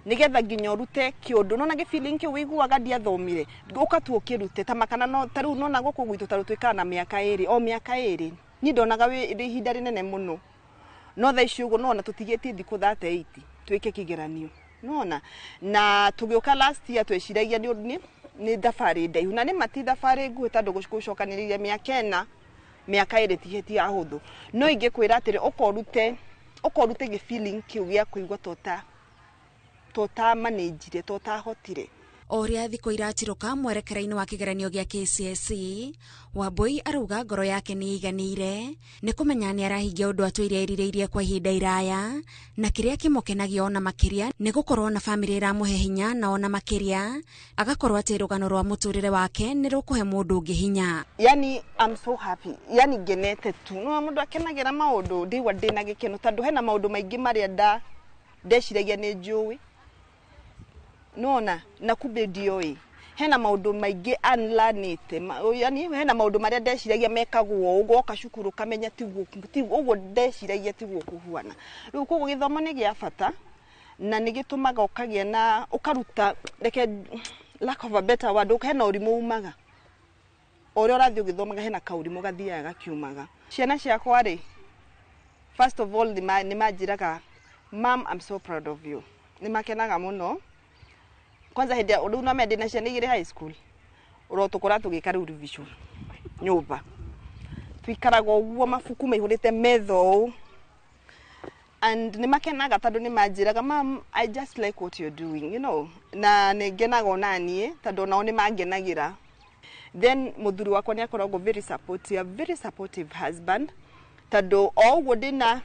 Nigetha nginya ũrute kĩũndũ nona gĩ feeling kĩu wĩiguaga ndiathomire ũka tu ũkĩrute ta makana no ta rĩu nona gũkũ gwitũ ta rĩu twĩkaga na mĩaka ĩrĩ o mĩaka ĩrĩ niĩ ndonaga wĩ ihinda rĩnene mũno no thaa ici ũguo nona tũtigĩtie thikũ 38 twĩke kĩgeranio nona na tũgĩũka last year tweciragia nĩ thabarĩ ndaihu na nĩ mati thabarĩ nguhĩ tondũ gũcokanĩrĩria mĩaka ĩna mĩaka ĩrĩ ti ahũthũ no ingĩkwĩra atĩrĩ ũkorute gĩ feeling kĩu gĩa kũigua tota managire tota hotire. O ũrĩa thikũ iratirũka mwerekera-inĩ wa kĩgeranio gĩa KCSE, Wambui arauga ngoro yake nĩ ĩiganĩire nĩ kũmenya nĩ arahingia ũndũ atũire erirĩirie kwa ihinda iraya, na kĩrĩa kĩmũkenagia ona makĩria nĩ gũkorwo na bamĩrĩ ĩramũhe hinya, na ona makĩria agakorwo atĩ rũgano rwa mũtũrĩre wake nĩ rũkũhe mũndũ ũngĩ hinya. Yani I'm so happy, yani ngenete tu no mũndũ akenagĩra maũndũ ndĩigua ndĩna gĩkeno tondũ hena maũndũ maingĩ marĩa ndeciragia nĩ njũĩ nona na kumbe ndioĩ hena maũndũ maingĩ unlearnĩte, yani hena maũndũ marĩa ndeciragia mekagwo ũguo woka cukuru ũkamenya tiguo ũguo ndeciragia tiguo kũhuana. Rĩu koguo gĩthomo nĩ gĩa bata na nĩ gĩtũmaga ũkagĩa na ũkaruta reke lack of a better word hena ũrimũ umaga o ũrĩa ũrathiĩ ũgĩthomaga hena kaũrimũ gathiaga gakiumaga. Ciana ciakwa rĩ, first of all nĩ manjĩraga mom, I'm so proud of you, nĩ makenaga mũno. Kwanza hĩndĩ rĩu no mende na ciana igĩrĩ high school ũrotũkora tũgĩka rĩu revision nyũmba tuikaraga ũguo mabuku maihũrĩte metha ũũ and nĩ makenaga tondũ nĩ manjĩraga mom, I just like what you're doing, you know, na nĩ ngenaga ona niĩ tondũ onao nĩ mangenagĩra. Then mũthuri wakwa nĩ akoragwo very supportive, very supportive husband tondũ o ũguo ndĩna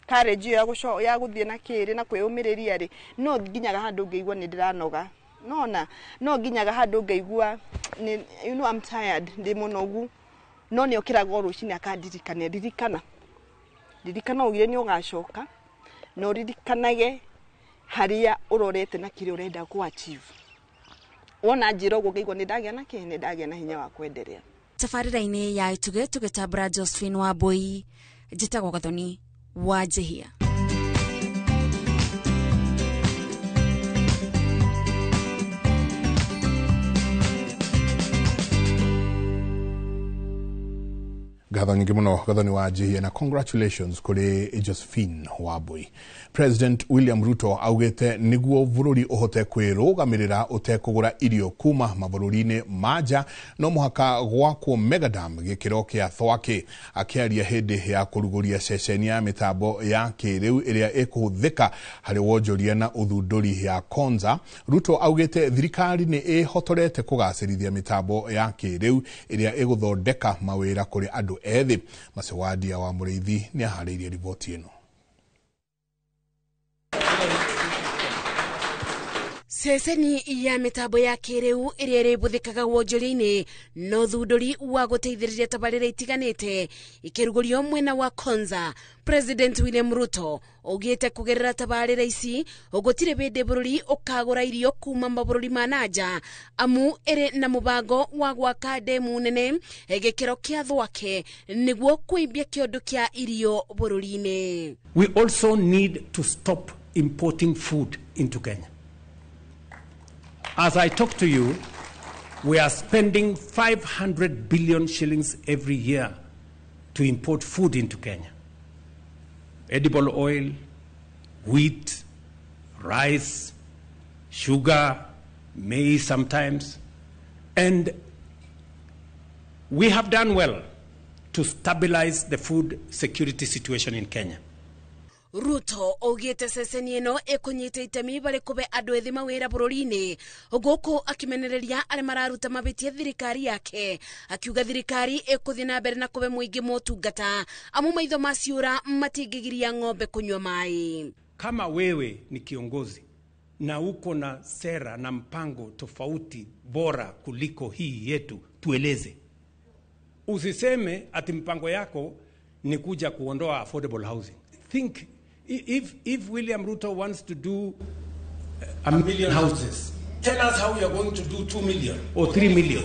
courage ĩyo ya gũthiĩ na kĩrĩ na kwĩyũmĩrĩria rĩ, no nginyaga handũ ngaigua nĩ ndĩranoga nona no nginyaga handũ ngaigua you know, I'm tired, ndĩ mũnogu, no nĩ okĩraga o rũcinĩ akandirikania ririkana ugire nĩ ũgacoka na ũririkanage harĩa ũrorete na kĩrĩa ũrenda kũ achieve. Wona njĩra ũguo ngaigua nĩ ndagĩa na kĩĩ, nĩ ndagĩa na hinya wa kwenderea. Tabarĩra-inĩ ya Itugĩ tũgĩtambũra Josephine Wambui, njĩtagwo Gathoni Wajihia. Ngatho nyingĩ mũno Gathoni Wajihia, na congratulations kũrĩ Josephine Wambui. President William Ruto augĩte nĩguo bũrũri ũhote kwĩrũgamĩrĩra ũtekũgũra irio kuma mabũrũri-inĩ ma nja no mũhaka gwakwo megadam gĩkĩro kĩa Thwake. Akĩaria hĩndĩ ya kũrugũria ceceni ya mĩtambo ya kĩrĩu ĩrĩa ĩkũhũthĩka harĩ wonjoria na ũthundũri ya Konza, Ruto augĩte thirikari nĩ ĩhotorete kũgacĩrithia mĩtambo ya kĩrĩu ĩrĩa ĩgũthondeka mawĩra kũrĩ andũ ethĩ. Macewadia wa Mũrĩithi nĩ aharĩirie riboti ĩno. Ceceni ya mĩtambo ya kĩrĩu ĩrĩa ĩrĩbũthĩkaga wonjoria-inĩ na ũthundũri wa gũteithĩrĩria tabarĩra itiganĩte ikĩrugũrio mwena wa Konza, President William Ruto augĩte kũgerera tabarĩra ici gũtirĩ hĩndĩ bũrũri ũkagũra irio kuma mabũrũri ma nanja, amu ĩrĩ na mũbango wa gwaka ndemu nene gĩkĩro kĩa Thwake nĩguo kũimbia kĩondo kĩa irio bũrũri-inĩ. We also need to stop importing food into Kenya. As I talk to you, we are spending 500 billion shillings every year to import food into Kenya. Edible oil, wheat, rice, sugar, maize sometimes. And we have done well to stabilize the food security situation in Kenya. Ruto augĩte ceceni ĩno ĩkũnyita itemi barĩ kũbe andũ ethĩ mawĩra bũrũri-inĩ, gũkũ akĩmenereria arĩa mararuta mabĩtia thirikari yake, akiuga thirikari ĩkũthiĩ na mbere na kũbe mũingĩ motungata amu maitho maciũra matingĩgiria ng'ombe kũnyua maĩ. Kama wewe ni kiongozi na uko na sera na mpango tofauti bora kuliko hii yetu, tueleze. Usiseme ati mpango yako ni kuja kuondoa affordable housing. Think, if William Ruto wants to do 1 million houses, tell us how you are going to do 2 million or 3 million.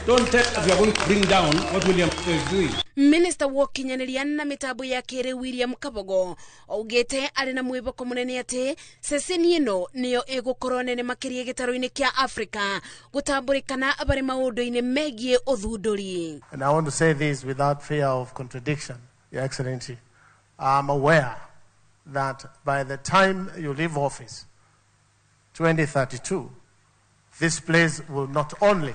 Don't tell us you are going to bring down what William Ruto is doing. Minista wa ũkinyanĩria na mĩtambo ya kĩrĩu William Kabogo augĩte arĩ na mwĩhoko mũnene atĩ ceceni ĩno nĩyo ĩgũkorwo nene makĩria gĩtarũ-inĩ kĩa Afrika gũtambũrĩkana barĩ maũndũ-inĩ megiĩ ũthundũri. And I want to say this without fear of contradiction, Your Excellency. I'm aware that by the time you leave office, 2032, this place will not only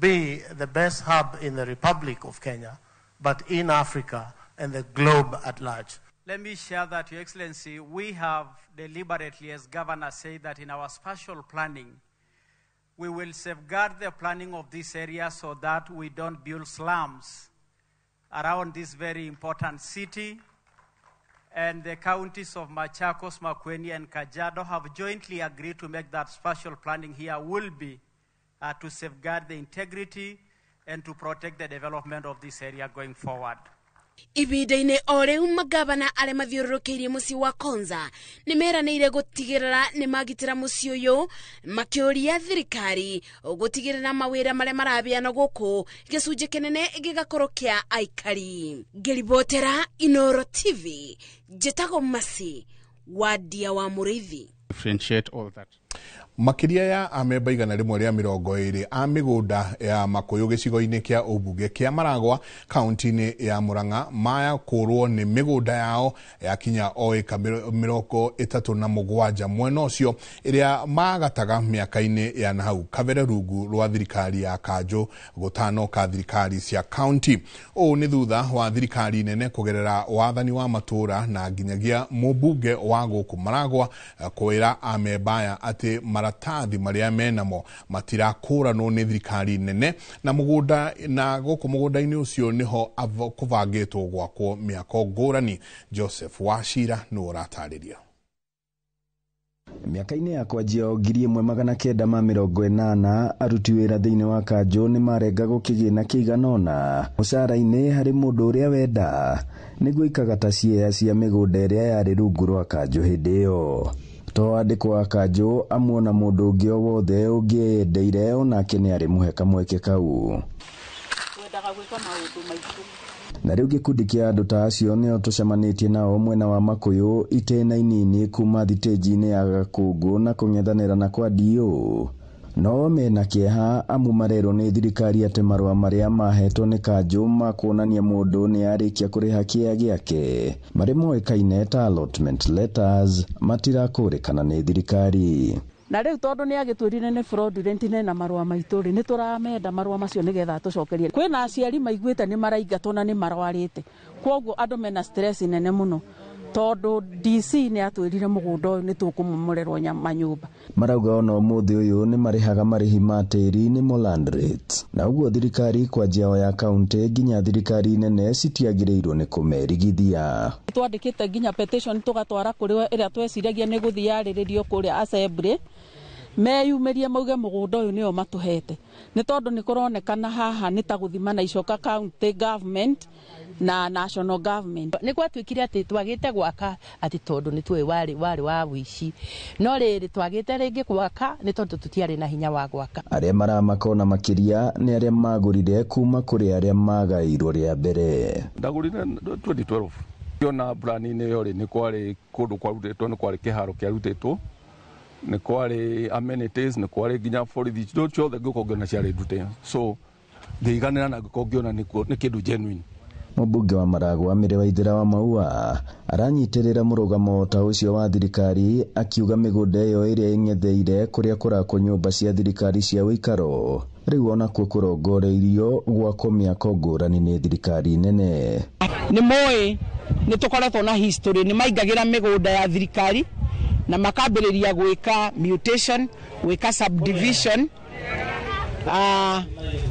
be the best hub in the Republic of Kenya, but in Africa and the globe at large. Let me share that, Your Excellency, we have deliberately, as Governor said, that in our spatial planning, we will safeguard the planning of this area so that we don't build slums around this very important city. And the counties of Machakos, Makueni, and Kajiado have jointly agreed to make that spatial planning here will be to safeguard the integrity and to protect the development of this area going forward. Ihinda-inĩ o rĩu magavana arĩa mathiũrũrũkĩirie mũciĩ wa Konza nĩ meranĩire gũtigĩrĩra nĩ magitĩra mũciĩ ũyũ, makĩũria thirikari gũtigĩrĩra mawĩra marĩa maraheanwo gũkũ gĩcunjĩ kĩnene gĩgakorwo kĩa aikari. Ngĩribotera Inooro TV, njĩtagwo Mercy Wandia wa Mũrĩithi. Differentiate all that. Makĩria ya amemba 120 a mĩgũnda ya Makũyũ gĩcigo-inĩ kĩa ũmbunge kĩa Maragwa kaunti-inĩ ya Murang'a maya kũrwo nĩ mĩgũnda yao yakinya o ĩka 37 mwena ũcio ĩrĩa magataga mĩaka-inĩ ya nahau kabere rungu rwa thirikari ya kanjũ gũtano ka thirikari cia kaunti. Ũũ nĩ thutha wa thirikari nene kũgerera wathani wa matũũra na nginyagia mũmbunge wa gũkũ Maragwa kwĩra amemba aya atĩ maratathi marĩa menamo matirakũranwo nĩ thirikari nene na mũgũnda na gũkũ mũgũnda-inĩ ũcio nĩho kũbangĩtwo gwakwo mĩako ngũrani. Joseph Wachira nĩwe ũratarĩria. Mĩaka-inĩ ya kwanjia 1980 aruti wĩra thĩinĩ wa kanjũ nĩ marengagwo kĩgĩna kĩigana ũna mũcara-inĩ harĩ mũndũ ũrĩa wenda nĩguo ikagata ciea cia mĩgũnda ĩrĩa yarĩ rungu rwa kanjũ hĩndĩ ĩyo. To andĩkwo a kanjũ amuona mũndũ ũngĩ o wothe ũngĩendeire onake nĩ arĩ mũhe kamweke kau. Na rĩu gĩkundi kĩa andũ ta acio nĩo tũcemanĩtie nao mwena wa Makũyũ itĩna inini kuma thitĩnji-inĩ ya Gakũngũ na kũng'ethanĩra na kwa DO. No mena kĩeha amu marerwo nĩ thirikari atĩ marũa marĩa mahetwo nĩ kanjũ ma kuonania mũndũ nĩ arĩkia kũrĩha kĩea gĩake marĩ moĩkaine ta allotment letters matirakũrĩkana nĩ thirikari. Na rĩu tondũ nĩ agĩtwĩrire nĩ fraudulent na marũa maitũ rĩ, nĩ tũramenda marũa macio nĩgetha atũcokerie. Kwĩna aciari maiguĩte nĩ maraingatwo na nĩ marwarĩte, kwoguo andũ mena stress nene mũno tondũ DC nĩ atwĩrire mũgũnda ũyũ nĩ tũkũmomorerwo manyũmba. Marauga ona ũmũthĩ ũyũ nĩ marĩhaga marĩhi ma tĩri nĩmo land rates, na ũguo thirikari kwanjia o ya kaunti nginya thirikari nene citiagĩrĩirwo nĩ kũmerigithia. Twandĩkĩte nginya petition tũgatwara kũrĩ ĩrĩa tweciragia nĩ gũthiĩ yarĩrĩrio kũrĩa assembly meyumĩrie mauge mũgũnda ũyũ nĩo matũhete, nĩ tondũ nĩ kũronekana haha nĩ ta gũthima na icoka county government na national government. Nĩ gwatuĩkire atĩ twagĩte gwaka atĩ tondũ nĩ tuoĩ warĩ wa wĩici, no rĩrĩ twagĩte rĩngĩ gwaka nĩ tondũ tũtiarĩ na hinya wa gwaka. Arĩa maramaka ona makĩria nĩ arĩa magũrire kuma kũrĩ arĩa magaĩirwo rĩa mbere. Ndagũrire 2012 kĩona brani-inĩ ĩyo rĩ, nĩ kwarĩ kũndũ kwarutĩtwo, nĩ kwarĩ kĩharo kĩarutĩtwo, nĩ kwarĩ amenities, nĩ kwarĩ nginya borithi ciothe ngĩũka ngĩona ciarĩ ndute, so ngĩiganĩra na ngĩkorwo ngĩona nĩ kĩndũ genuine. Mũmbunge wa Maragwa Mĩrĩ Waithera wa Maua aranyitĩrĩra mũrũgamo ta ũcio wa thirikari akiuga mĩgũnda ĩyo ĩrĩa ĩng'etheire kũrĩa kũrakwo nyũmba cia thirikari cia ũikaro rĩu onakuo kũrongoreirio gwakwo mĩako ngũrani nĩ thirikari nene. Nĩ moĩ nĩ tũkoretwo na history, nĩ maingagĩra mĩgũnda ya thirikari na makambĩrĩria gwĩka mutation, gwĩka subdivision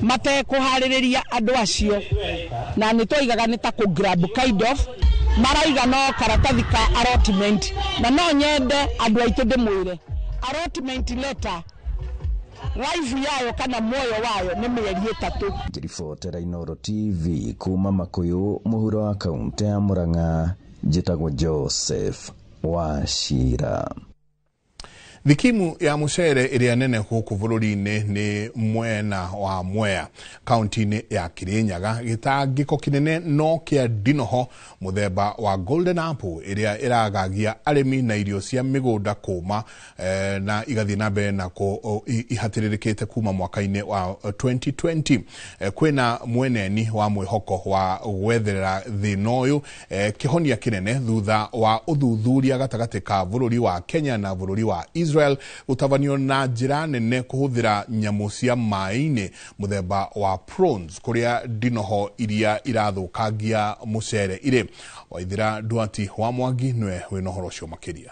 matekũharĩrĩria andũ acio, na nĩ twaigaga nĩ ta kũ grab kind of maraiga no karatathi ka allotment, na no nyende andũ aitũ ndĩmwĩre allotment letter life yayo kana muoyo wayo nĩ mĩeri 3. Ngĩribotera Inooro TV kuma Makũyũ mũhuro wa kaunti ya Murang'a, njĩtagwo Joseph Wachira. Thikimu ya mucere ĩrĩa nene gũkũ bũrũri-inĩ nĩ mwena wa Mwea kaunti-inĩ ya Kirinyaga. Gĩtangĩko kĩnene no kĩa ndinoho mũthemba wa Golden Apple ĩrĩa ĩragagia arĩmi na irio cia mĩgũnda kũma na igathiĩ na mbere na ihatĩrĩrĩkĩte kuma mwaka-inĩ wa 2020. Kwĩna mweneni wa mwĩhoko wa gwetherera thĩna ũyũ kĩhonia kĩnene thutha wa ũthuthuria gatagatĩ ka bũrũri wa Kenya na bũrũri wa Israel gũtabanio na njĩra nene kũhũthĩra nyamũ cia maĩ-inĩ mũthemba wa prawns kũrĩa ndinoho iria irathũkangia mũcere irĩ. Waithira Nduati wa Mwangi nĩwe wĩna ũhoro ũcio makĩria.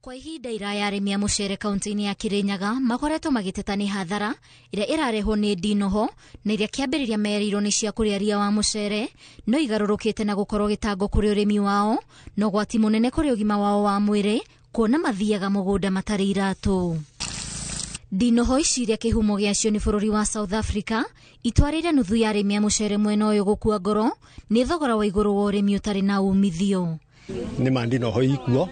Kwa ihinda iraya arĩmi a mũcere kaunti-inĩ ya Kirinyaga makoretwo magĩteta nĩ hathara ĩrĩa ĩrarehwo nĩ ndinoho na iria kĩambĩrĩria merirwo nĩ cia kũrĩa ria wa mũcere no igarũrũkĩte na gũkorwo gĩtango kũrĩ ũrĩmi wao na ũgwati mũnene kũrĩ ũgima wao wa mwĩrĩ kuona mathiaga mũgũnda matarĩ iratũ. Ndinoho ici iria kĩhumo gĩacio nĩ bũrũri wa South Africa itwarĩire nuthu ya arĩmi a mũcere mwena ũyũ gũkua ngoro nĩ thogora wa igũrũ wa ũrĩmi ũtarĩ na umithio. Nĩ ma ndinoho ikuo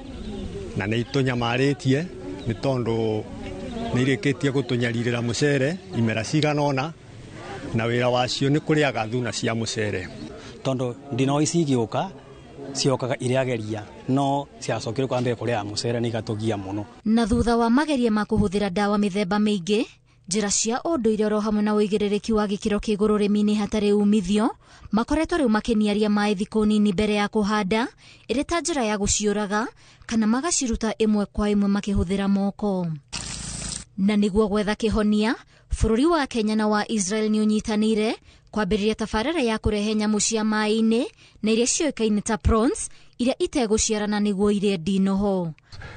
na nĩ itũnyamarĩtie nĩ tondũ nĩ irĩkĩtie gũtũnyarirĩra mũcere imera cigana ũna na wĩra wacio nĩ kũrĩaga thuna cia mũcere. Tondũ ndinoho ici igĩũka ciokaga irageria no ciacokire kwambia kũrĩa mũcere nĩ igatũgia mũno. Na thutha wa mageria ma kũhũthĩra ndawa mĩthemba mĩingĩ njĩra cia ũndũire oro hamwe na ũigĩrĩrĩki wa gĩkĩro kĩa igũrũ ũrĩmi-inĩ hatarĩ umithio makoretwo rĩu makĩniaria maĩ thikũ nini mbere ya kũhanda ĩrĩ ta njĩra ya gũciũraga kana magaciruta ĩmwe kwa ĩmwe makĩhũthĩra moko. Na nĩguo gwetha kĩhonia bũrũri wa Kenya na wa Israel nĩ ũnyitanĩire kwambĩrĩria tabarĩra ya kũrehe nyamũ cia maĩ-inĩ na iria ciũĩkaine ta prawns iria itegũciarana nĩguo irĩe ndinoho.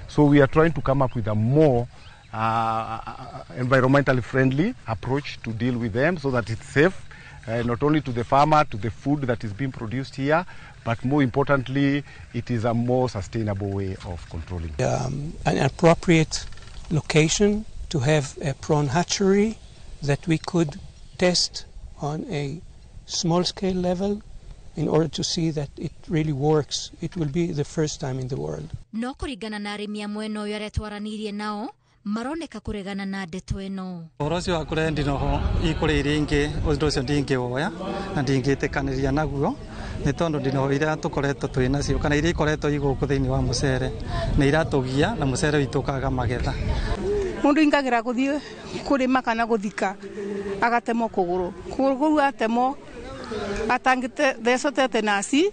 So we are trying to come up with a more environmentally friendly approach to deal with them so that it's safe not only to the farmer, to the food that is being produced here, but more importantly, it is a more sustainable way of controlling. An appropriate location to have a prawn hatchery that we could test on a small scale level in order to see that it really works. It will be the first time in the world. No kũringana na arĩmi a mwena ũyũ arĩa twaranĩirie nao maroneka kũregana na ndeto ĩno. Ũhoro ũcio wa kũrehe ndinoho ikũrĩa iria ingĩ ũndũ ũcio ndingĩwoya na ndingĩtĩkanĩria naguo nĩ tondũ ndinoho iria tũkoretwo twĩ nacio kana iria ikoretwo igũkũ thĩinĩ wa mũcere nĩ iratũgia na mũcere witũ ũkaga magetha. Mũndũ ingagira gũthiĩ kũrĩma kana gũthika agatemwo kũgũrũ kũgũrũ kũu atemwo atangĩthecwo tetenasi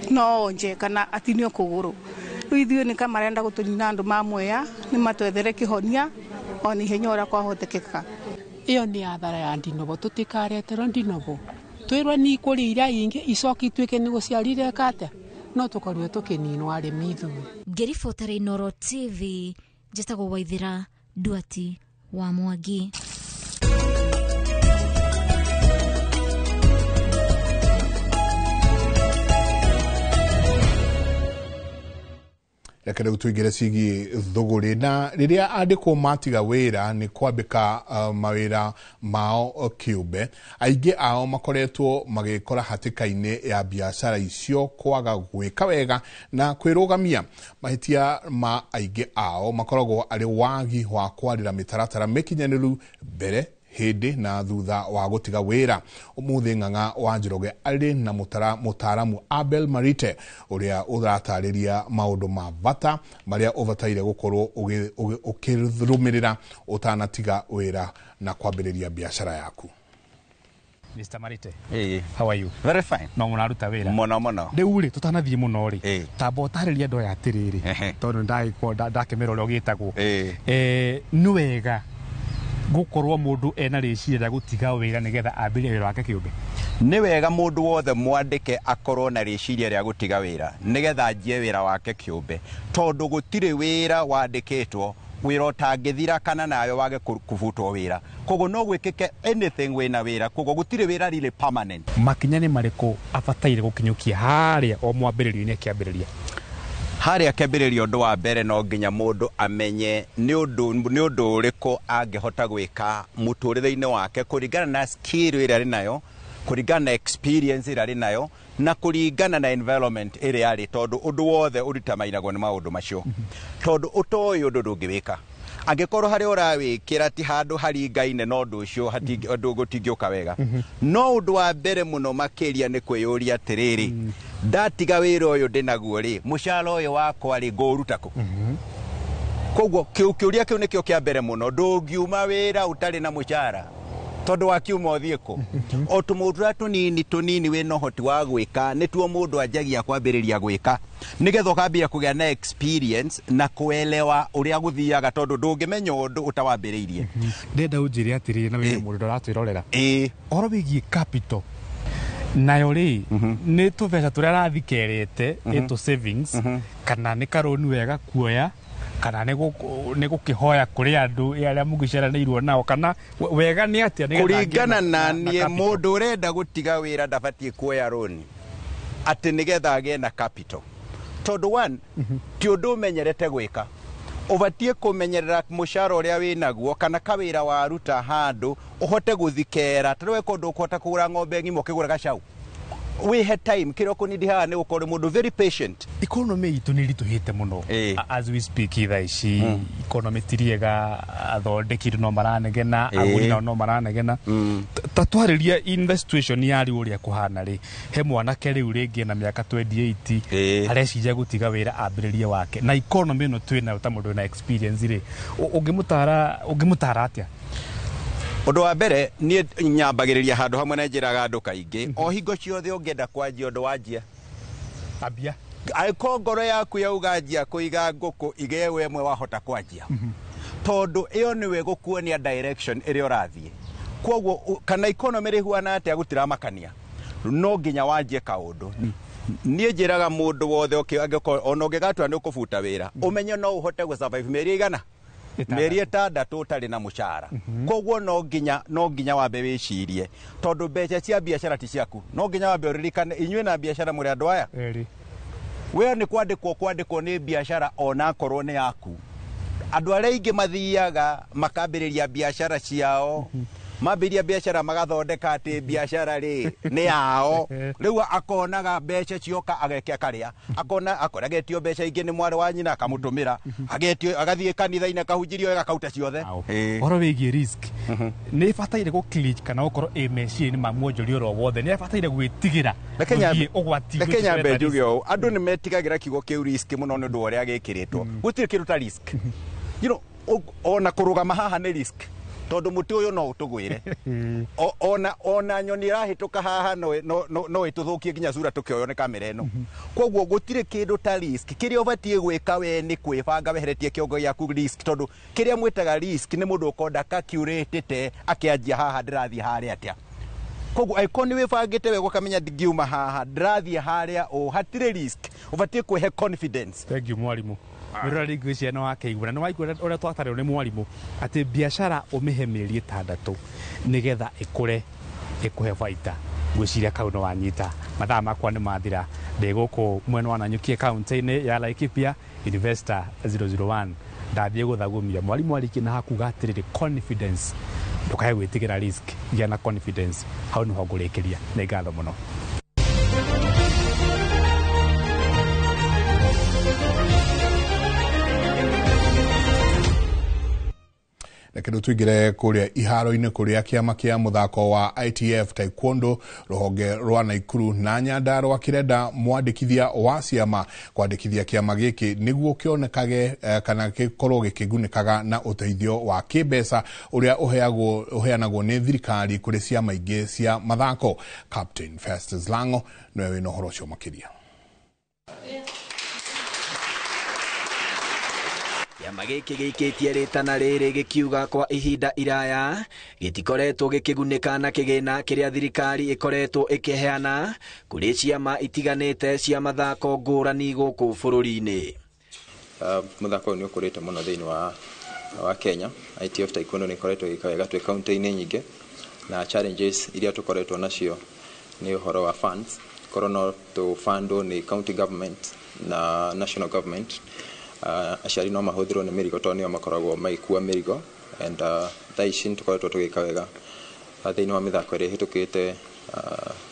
no onje kana atinio kũgũrũ. Rĩu ithuĩ nĩ kamarenda gũtũnina andũ ma Mwea nĩ matwethere kĩhonia ona ihenya ũrĩa kwahotekeka. Ĩyo nĩ athara ya ndinobo tũtikareterwo ndinobo twĩrwo nĩ ikũrĩa iria ingĩ icoke ituĩke nĩ gũciarire kate no tũkorirwo tũkĩninwo arĩmi ithuĩ. Ngĩribotera Inooro TV njĩtagwo Waithira Nduati wa Mwangi. Reke rĩu tũingĩre ciĩgiĩ thũgũrĩ na rĩrĩa andĩkwo matiga wĩra nĩ kwambĩka mawĩra mao kĩũmbe aingĩ ao makoretwo magĩkora hatĩka-inĩ ya biacara icio kwaga gwĩka wega na kwĩrũgamia. Mahĩtia ma aingĩ ao makoragwo arĩ wagi wa kwarĩra mĩtaratara mĩkinyanĩru mbere hĩndĩ na thutha wa gũtiga wĩra. Ũmũthĩ Ng'ang'a wa Njoroge arĩ na mũtaaramu Abel Marite ũrĩa ũratarĩria maũndũ ma bata marĩa ũbataire gũkorwo ũkĩrũmĩrĩra ũtanatiga wĩra na kwambĩrĩria biacara yaku. Mr. Marite. Hey. How are you? Very fine. No mũraruta wĩra. Mũno mũno. Rĩu rĩ tũtanathiĩ mũno rĩ tamba ũtarĩrie andũ aya atĩrĩrĩ tondũ ndagĩkorwo ndakĩmera ũrĩa ũgĩtagwo. Nĩ wega gukorwo mundu ena rĩciria rĩa gũtiga wĩra nĩgetha ambĩrĩrie wĩra wake kĩũmbe. Nĩ wega mũndũ wothe mwandĩke akorwo na rĩciria rĩa gũtiga wĩra nĩgetha anjie wĩra wake kĩũmbe tondũ gũtirĩ wĩra wandĩkĩtwo wĩra ũtangĩthira kana nawe wage kũbutwo wĩra koguo no gwĩkĩke anything wĩna wĩra koguo gũtirĩ wĩra really permanent. Makinya nĩ marĩkũ abataire gũkinyũkia harĩa o mwambĩrĩrio-inĩ akĩambĩrĩria? Harĩa akĩambĩrĩria ũndũ wa mbere no nginya mũndũ amenye nĩ ũndũ ũrĩkũ angĩhota gwĩka mũtũrĩre-inĩ wake kũringana na skill ĩrĩa arĩ nayo Kũringana na experience ĩrĩa arĩ nayo na kũringana na environment ĩrĩa arĩ, tondũ ũndũ wothe ũritamainagwo nĩ maũndũ macio, tondũ ũtoĩ ũndũ ndũngĩwĩka. Angĩkorwo harĩa ũrawĩkĩra ti handũ haringaine na ũndũ ũcio, ũndũ gũtingĩũka wega. No ũndũ wa mbere mũno makĩria nĩ kwĩyũria atĩrĩrĩ, ndatiga wĩra ũyũ ndĩnaguo rĩ, mũcara ũyũ wakwa rĩ, ngũũruta kũ? Koguo kĩũria kĩu nĩkĩo kĩa mbere mũno. Ndũngiuma wĩra ũtarĩ na mũcara, tondũ wakiuma ũthiĩ kũ? O tũmaũndũ tũrĩa tũnini tũnini wĩna ũhoti wa gwĩka nĩtuo mũndũ anjagia kwambĩrĩria gwĩka, nĩgetha ũkambia kũgĩa na experience na kuelewa ũrĩa gũthiaga, tondũ ndũngĩmenya ũndũ ũtawambĩrĩirie. Ndenda ũnjĩre atĩrĩrĩ, na wĩna mũndũ ũratwĩrorera, ũhoro wĩgiĩ capital nayo rĩ, nĩ tũbeca tũrĩa arathikerete ĩtũ savings, kana nĩ karũni wega kuoya, kana nĩ gũkĩhoya kũrĩ andũ arĩa mũgĩciaranĩirwo nao, kana wega nĩ atĩa nĩgetha kũringana angĩe na na niĩ capital? Mũndũ ũrenda gũtiga wĩra ndabatiĩ kuoya rũni atĩ nĩgetha agĩe na capital, tondũ one, ti ũndũ ũmenyerete gwĩka. Ũbatiĩ kũmenyerera mũcara ũrĩa wĩnaguo kana kawĩra waruta handũ ũhote gũthikera. Tarĩu weka ũndũ ũkũhota kũgũra ng'ombe ng'ima ũkĩgũra gacau, wĩhe time. Kĩrĩa ũkũnindi haha nĩ gũkorwo ũrĩ mũndũ very patient. Economy itũ nĩ ĩritũhĩte mũno as we speak thaa ici. Economy ti riega, athondeki no maranegena, agũri nao no maranegena. Ta twarĩria in the situation ya rĩu ũrĩa kũhana rĩ, he mwanake rĩu rĩngĩ na mĩaka 28 areciria gũtiga wĩra ambĩrĩrie wake, na economy ĩno twĩ nayo, ta mũndũ wĩna experience rĩ, ũngĩmũtara atĩa? Ũndũ wa mbere, niĩ nyambagĩrĩria handũ hamwe na njĩraga andũ kaingĩ, o hingo ciothe ũngĩenda kwanjia ũndũ, wanjia. Ambia. Angĩkorwo ngoro yaku yauga njia kũiga ngũkũ igewe ĩmwe, wahota kwanjia, tondũ ĩyo nĩwe gũkuonia direction ĩrĩa ũrathiĩ. Koguo kana economy rĩhuana atĩa, gũtiramakania, no nginya wanjie kaũndũ. Niĩ njĩraga mũndũ wothe angĩkorwo ona ũngĩgatua nĩ ũkũbuta wĩra, ũmenye no ũhote gũ-survive mĩeri ĩigana, mĩeri 6 ũtarĩ na mũcara. Koguo no nginya wambe wĩcirie, tondũ mbeca cia biacara ti ciaku. No nginya wambe ũririkane inyuĩ na biacara mũrĩ andũ aya. Erĩ. We nĩ kwandĩkwo nĩ biacara onakorwo nĩ yaku. Andũ arĩa aingĩ mathiaga makambĩrĩria biacara ciao, mambĩrĩria biacara magathondeka atĩ biacara rĩ nĩ yao. Rĩu akonaga mbeca cioka ageke akarĩa, akona akora agetio mbeca ingĩ nĩ mwarĩ wa nyina akamũtũmĩra, agetio agathiĩ kanitha-inĩ akahunjĩrio wega akauta ciothe. Ũhoro wĩgiĩ risk, nĩ ĩbataire gũ kana gũkorwo ĩ meciria-inĩ ma mwonjoria oro wothe, nĩ abataire gwĩtigĩra gũthiĩ ũgwati? Reke nyambe njuge ũũ, andũ nĩ metigagĩra kiugo kĩu risk mũno nĩ ũndũ wa ũrĩa gĩkĩrĩtwo. Gũtirĩ kĩndũ ta risk. Ona kũrũgama haha nĩ risk, tondũ mũtĩ ũyũ no ũtũgwĩre. Ona nyoni ĩrahĩtũka haha no ĩtũthũkie nginya cura tũkĩoywo nĩ kamera ĩno. Koguo gũtirĩ kĩndũ ta risk. Kĩrĩa ũbatiĩ gwĩka we nĩ kwĩbanga weheretie kĩongo gĩaku risk, tondũ kĩrĩa mwĩtaga risk nĩ mũndũ ũkonda calculate akĩanjia haha ndĩrathiĩ harĩa atĩa. Koguo angĩkorwo nĩ wĩbangĩte wega ũkamenya ndingiuma haha ndĩrathiĩ harĩa ũ, hatirĩ risk. Ũbatiĩ kwĩhe confidence. Thank you, mwarimũ. Mwĩroreri, ngwĩciria nĩ wakĩigua na nĩ waigua ũrĩa twatarĩrwo nĩ mwarimũ atĩ biacara ũmĩhe mĩeri 6 nĩgetha ĩkũre ĩkũhe baita. Ngwĩciria kau nĩ wanyita. Mathaa makwa nĩ mathira. Ndĩ gũkũ mwena wa Nanyuki, kaunti-inĩ ya Laikipia, Investor 001. Ndathiĩ gũthagũmia mwarimũ arĩkie na hakuga atĩrĩrĩ, confidence, ndũkae gwĩtigĩra risk, gĩa na confidence. Hau nĩho ngũrĩkĩria. Nĩ ngatho mũno. Reke rĩu tũingĩre kũrĩa iharo-inĩ, kũrĩa kĩama kĩa mũthako wa ITF Taekwondo rũhonge rwa Naikuru na Nyandarũa kĩrenda mwandĩkithia wa ciama kwandĩkithia kĩama gĩkĩ nĩguo kĩonekage kana gĩkorwo gĩkĩgunĩkaga na ũteithio wa kĩmbeca ũrĩa ũheagwo ũheanagwo nĩ thirikari kũrĩ ciama ingĩ cia mathako. Captain Festus Lango nĩwe wĩna ũhoro ũcio makĩria. Kĩama gĩkĩ gĩikĩtie rĩtana rĩrĩ gĩkiuga kwa ihinda iraya gĩtikoretwo gĩkĩgunĩka na kĩgĩna kĩrĩa thirikari ĩkoretwo ĩkĩheana kũrĩ ciama itiganĩte cia mathako ngũrani gũkũ bũrũri-inĩ. Mũthako ũyũ nĩ ũkũrĩte mũno thĩinĩ wa Kenya. ITF Taekwondo nĩ ĩkoretwo ĩgĩka wega twĩ kaunti-inĩ nyingĩ, na challenges iria tũkoretwo nacio nĩ ũhoro wa funds, korwo no tũbandwo nĩ county government na national government. Aciari no mahũthĩrwo nĩ mĩrigo tondũ nĩo makoragwo magĩkua mĩrigo, and thaa ici nĩ tũkoretwo tũgĩka wega thĩinĩ wa mĩthako ĩrĩa ĩhĩtũkĩte.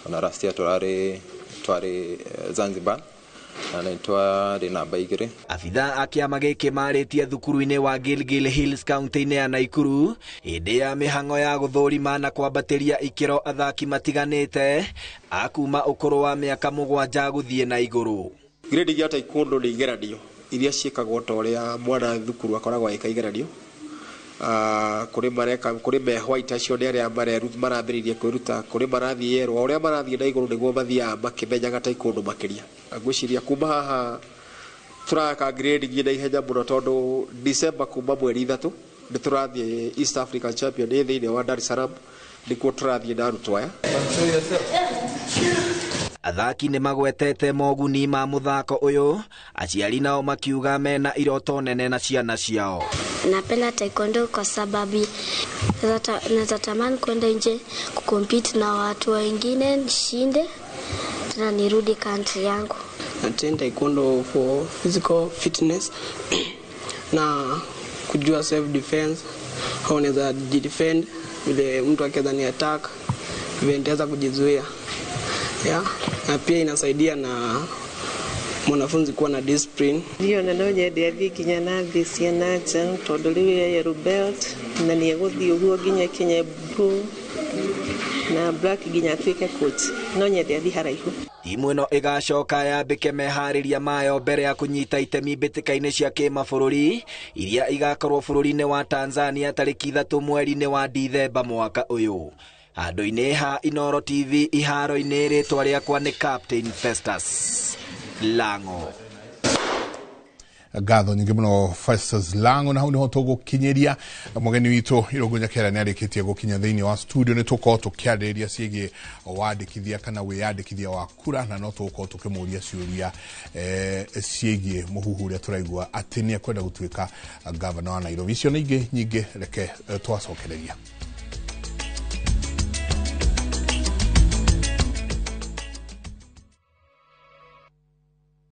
Ona last year tũrarĩ twarĩ Zanzibar na nĩ twarĩ namba 2. Abithaa a kĩama gĩkĩ marĩtie thukuru-inĩ wa Gilgil Hills kaunti-inĩ ya Naikuru hĩndĩ ya mĩhang'o ya gũthũrima na kwambatĩria ikĩro athaki matiganĩte a kuma ũkũrũ wa mĩaka 7 gũthiĩ na igũrũ. Grade ya taekwondo nĩ igeranio iria ciĩkagwo ta ũrĩa mwana thukuru akoragwo agĩka igeranio. Kũrĩ mareka kũrĩ me white acio nĩ arĩa marambĩrĩria kwĩruta, kũrĩ marathiĩ yerũ, o ũrĩa marathiĩ na igũrũ nĩguo mathiaga makĩmenyaga taekwondo makĩria. Ngwĩciria kuma haha tũraka grade nginya ihenya mũno tondũ December kuma mweri 3 nĩ tũrathiĩ East African Champion thĩinĩ wa Dar es Salaam, nĩkuo tũrathiĩ na arutwo aya. Athaki nĩ magwetete moguni ma mũthako ũyũ, aciari nao makiuga mena iroto nene na ciana ciao. Napenda taekwondo kwa sababu naweza tamani kwenda nje kucompete na watu wengine nishinde tena nirudi country yangu. Na train taekwondo for physical fitness na kujua self defense, au naweza jidefend vile mtu akiweza ni attack vile nitaweza kujizuia. Yeah, na pia inasaidia na mwanafunzi kuwa na discipline. Ndio na no nyende athie nginya na thĩ cia na nja tondũ rĩu e yellow belt na nĩ egũthiĩ ũguo nginya kinye blue na black nginya atuĩke coach. No nyende athie haraihu. Timu ĩno ĩgacoka yambĩke meharĩria mayo mbere ya kũnyita itemi mbĩtĩka-inĩ cia kĩmabũrũri iria igakorwo bũrũri-inĩ wa Tanzania tarĩki 3 mweri-inĩ wa Dithemba mwaka ũyũ. Handũ-inĩ ha Inooro TV iharo-inĩ rĩtwa rĩakwa nĩ Captain Festus Lango. Ngatho nyingĩ mũno Festus Lango, na hau nĩho tũgũkinyĩria mũgeni witũ Irũngũ Nyakera nĩ arĩkĩtie gũkinya thĩinĩ wa studio. Nĩ tũkorwo tũkĩarĩrĩria ciĩgiĩ wandĩkithia kana wĩyandĩkithia wa kura, na no tũgũkorwo tũkĩmũria ciũria ciĩgiĩ mũhuhu ũrĩa tũraigua atĩ nĩ ekwenda gũtuĩka gavana wa Nairobi. Icio na ingĩ nyingĩ reke twacokereria.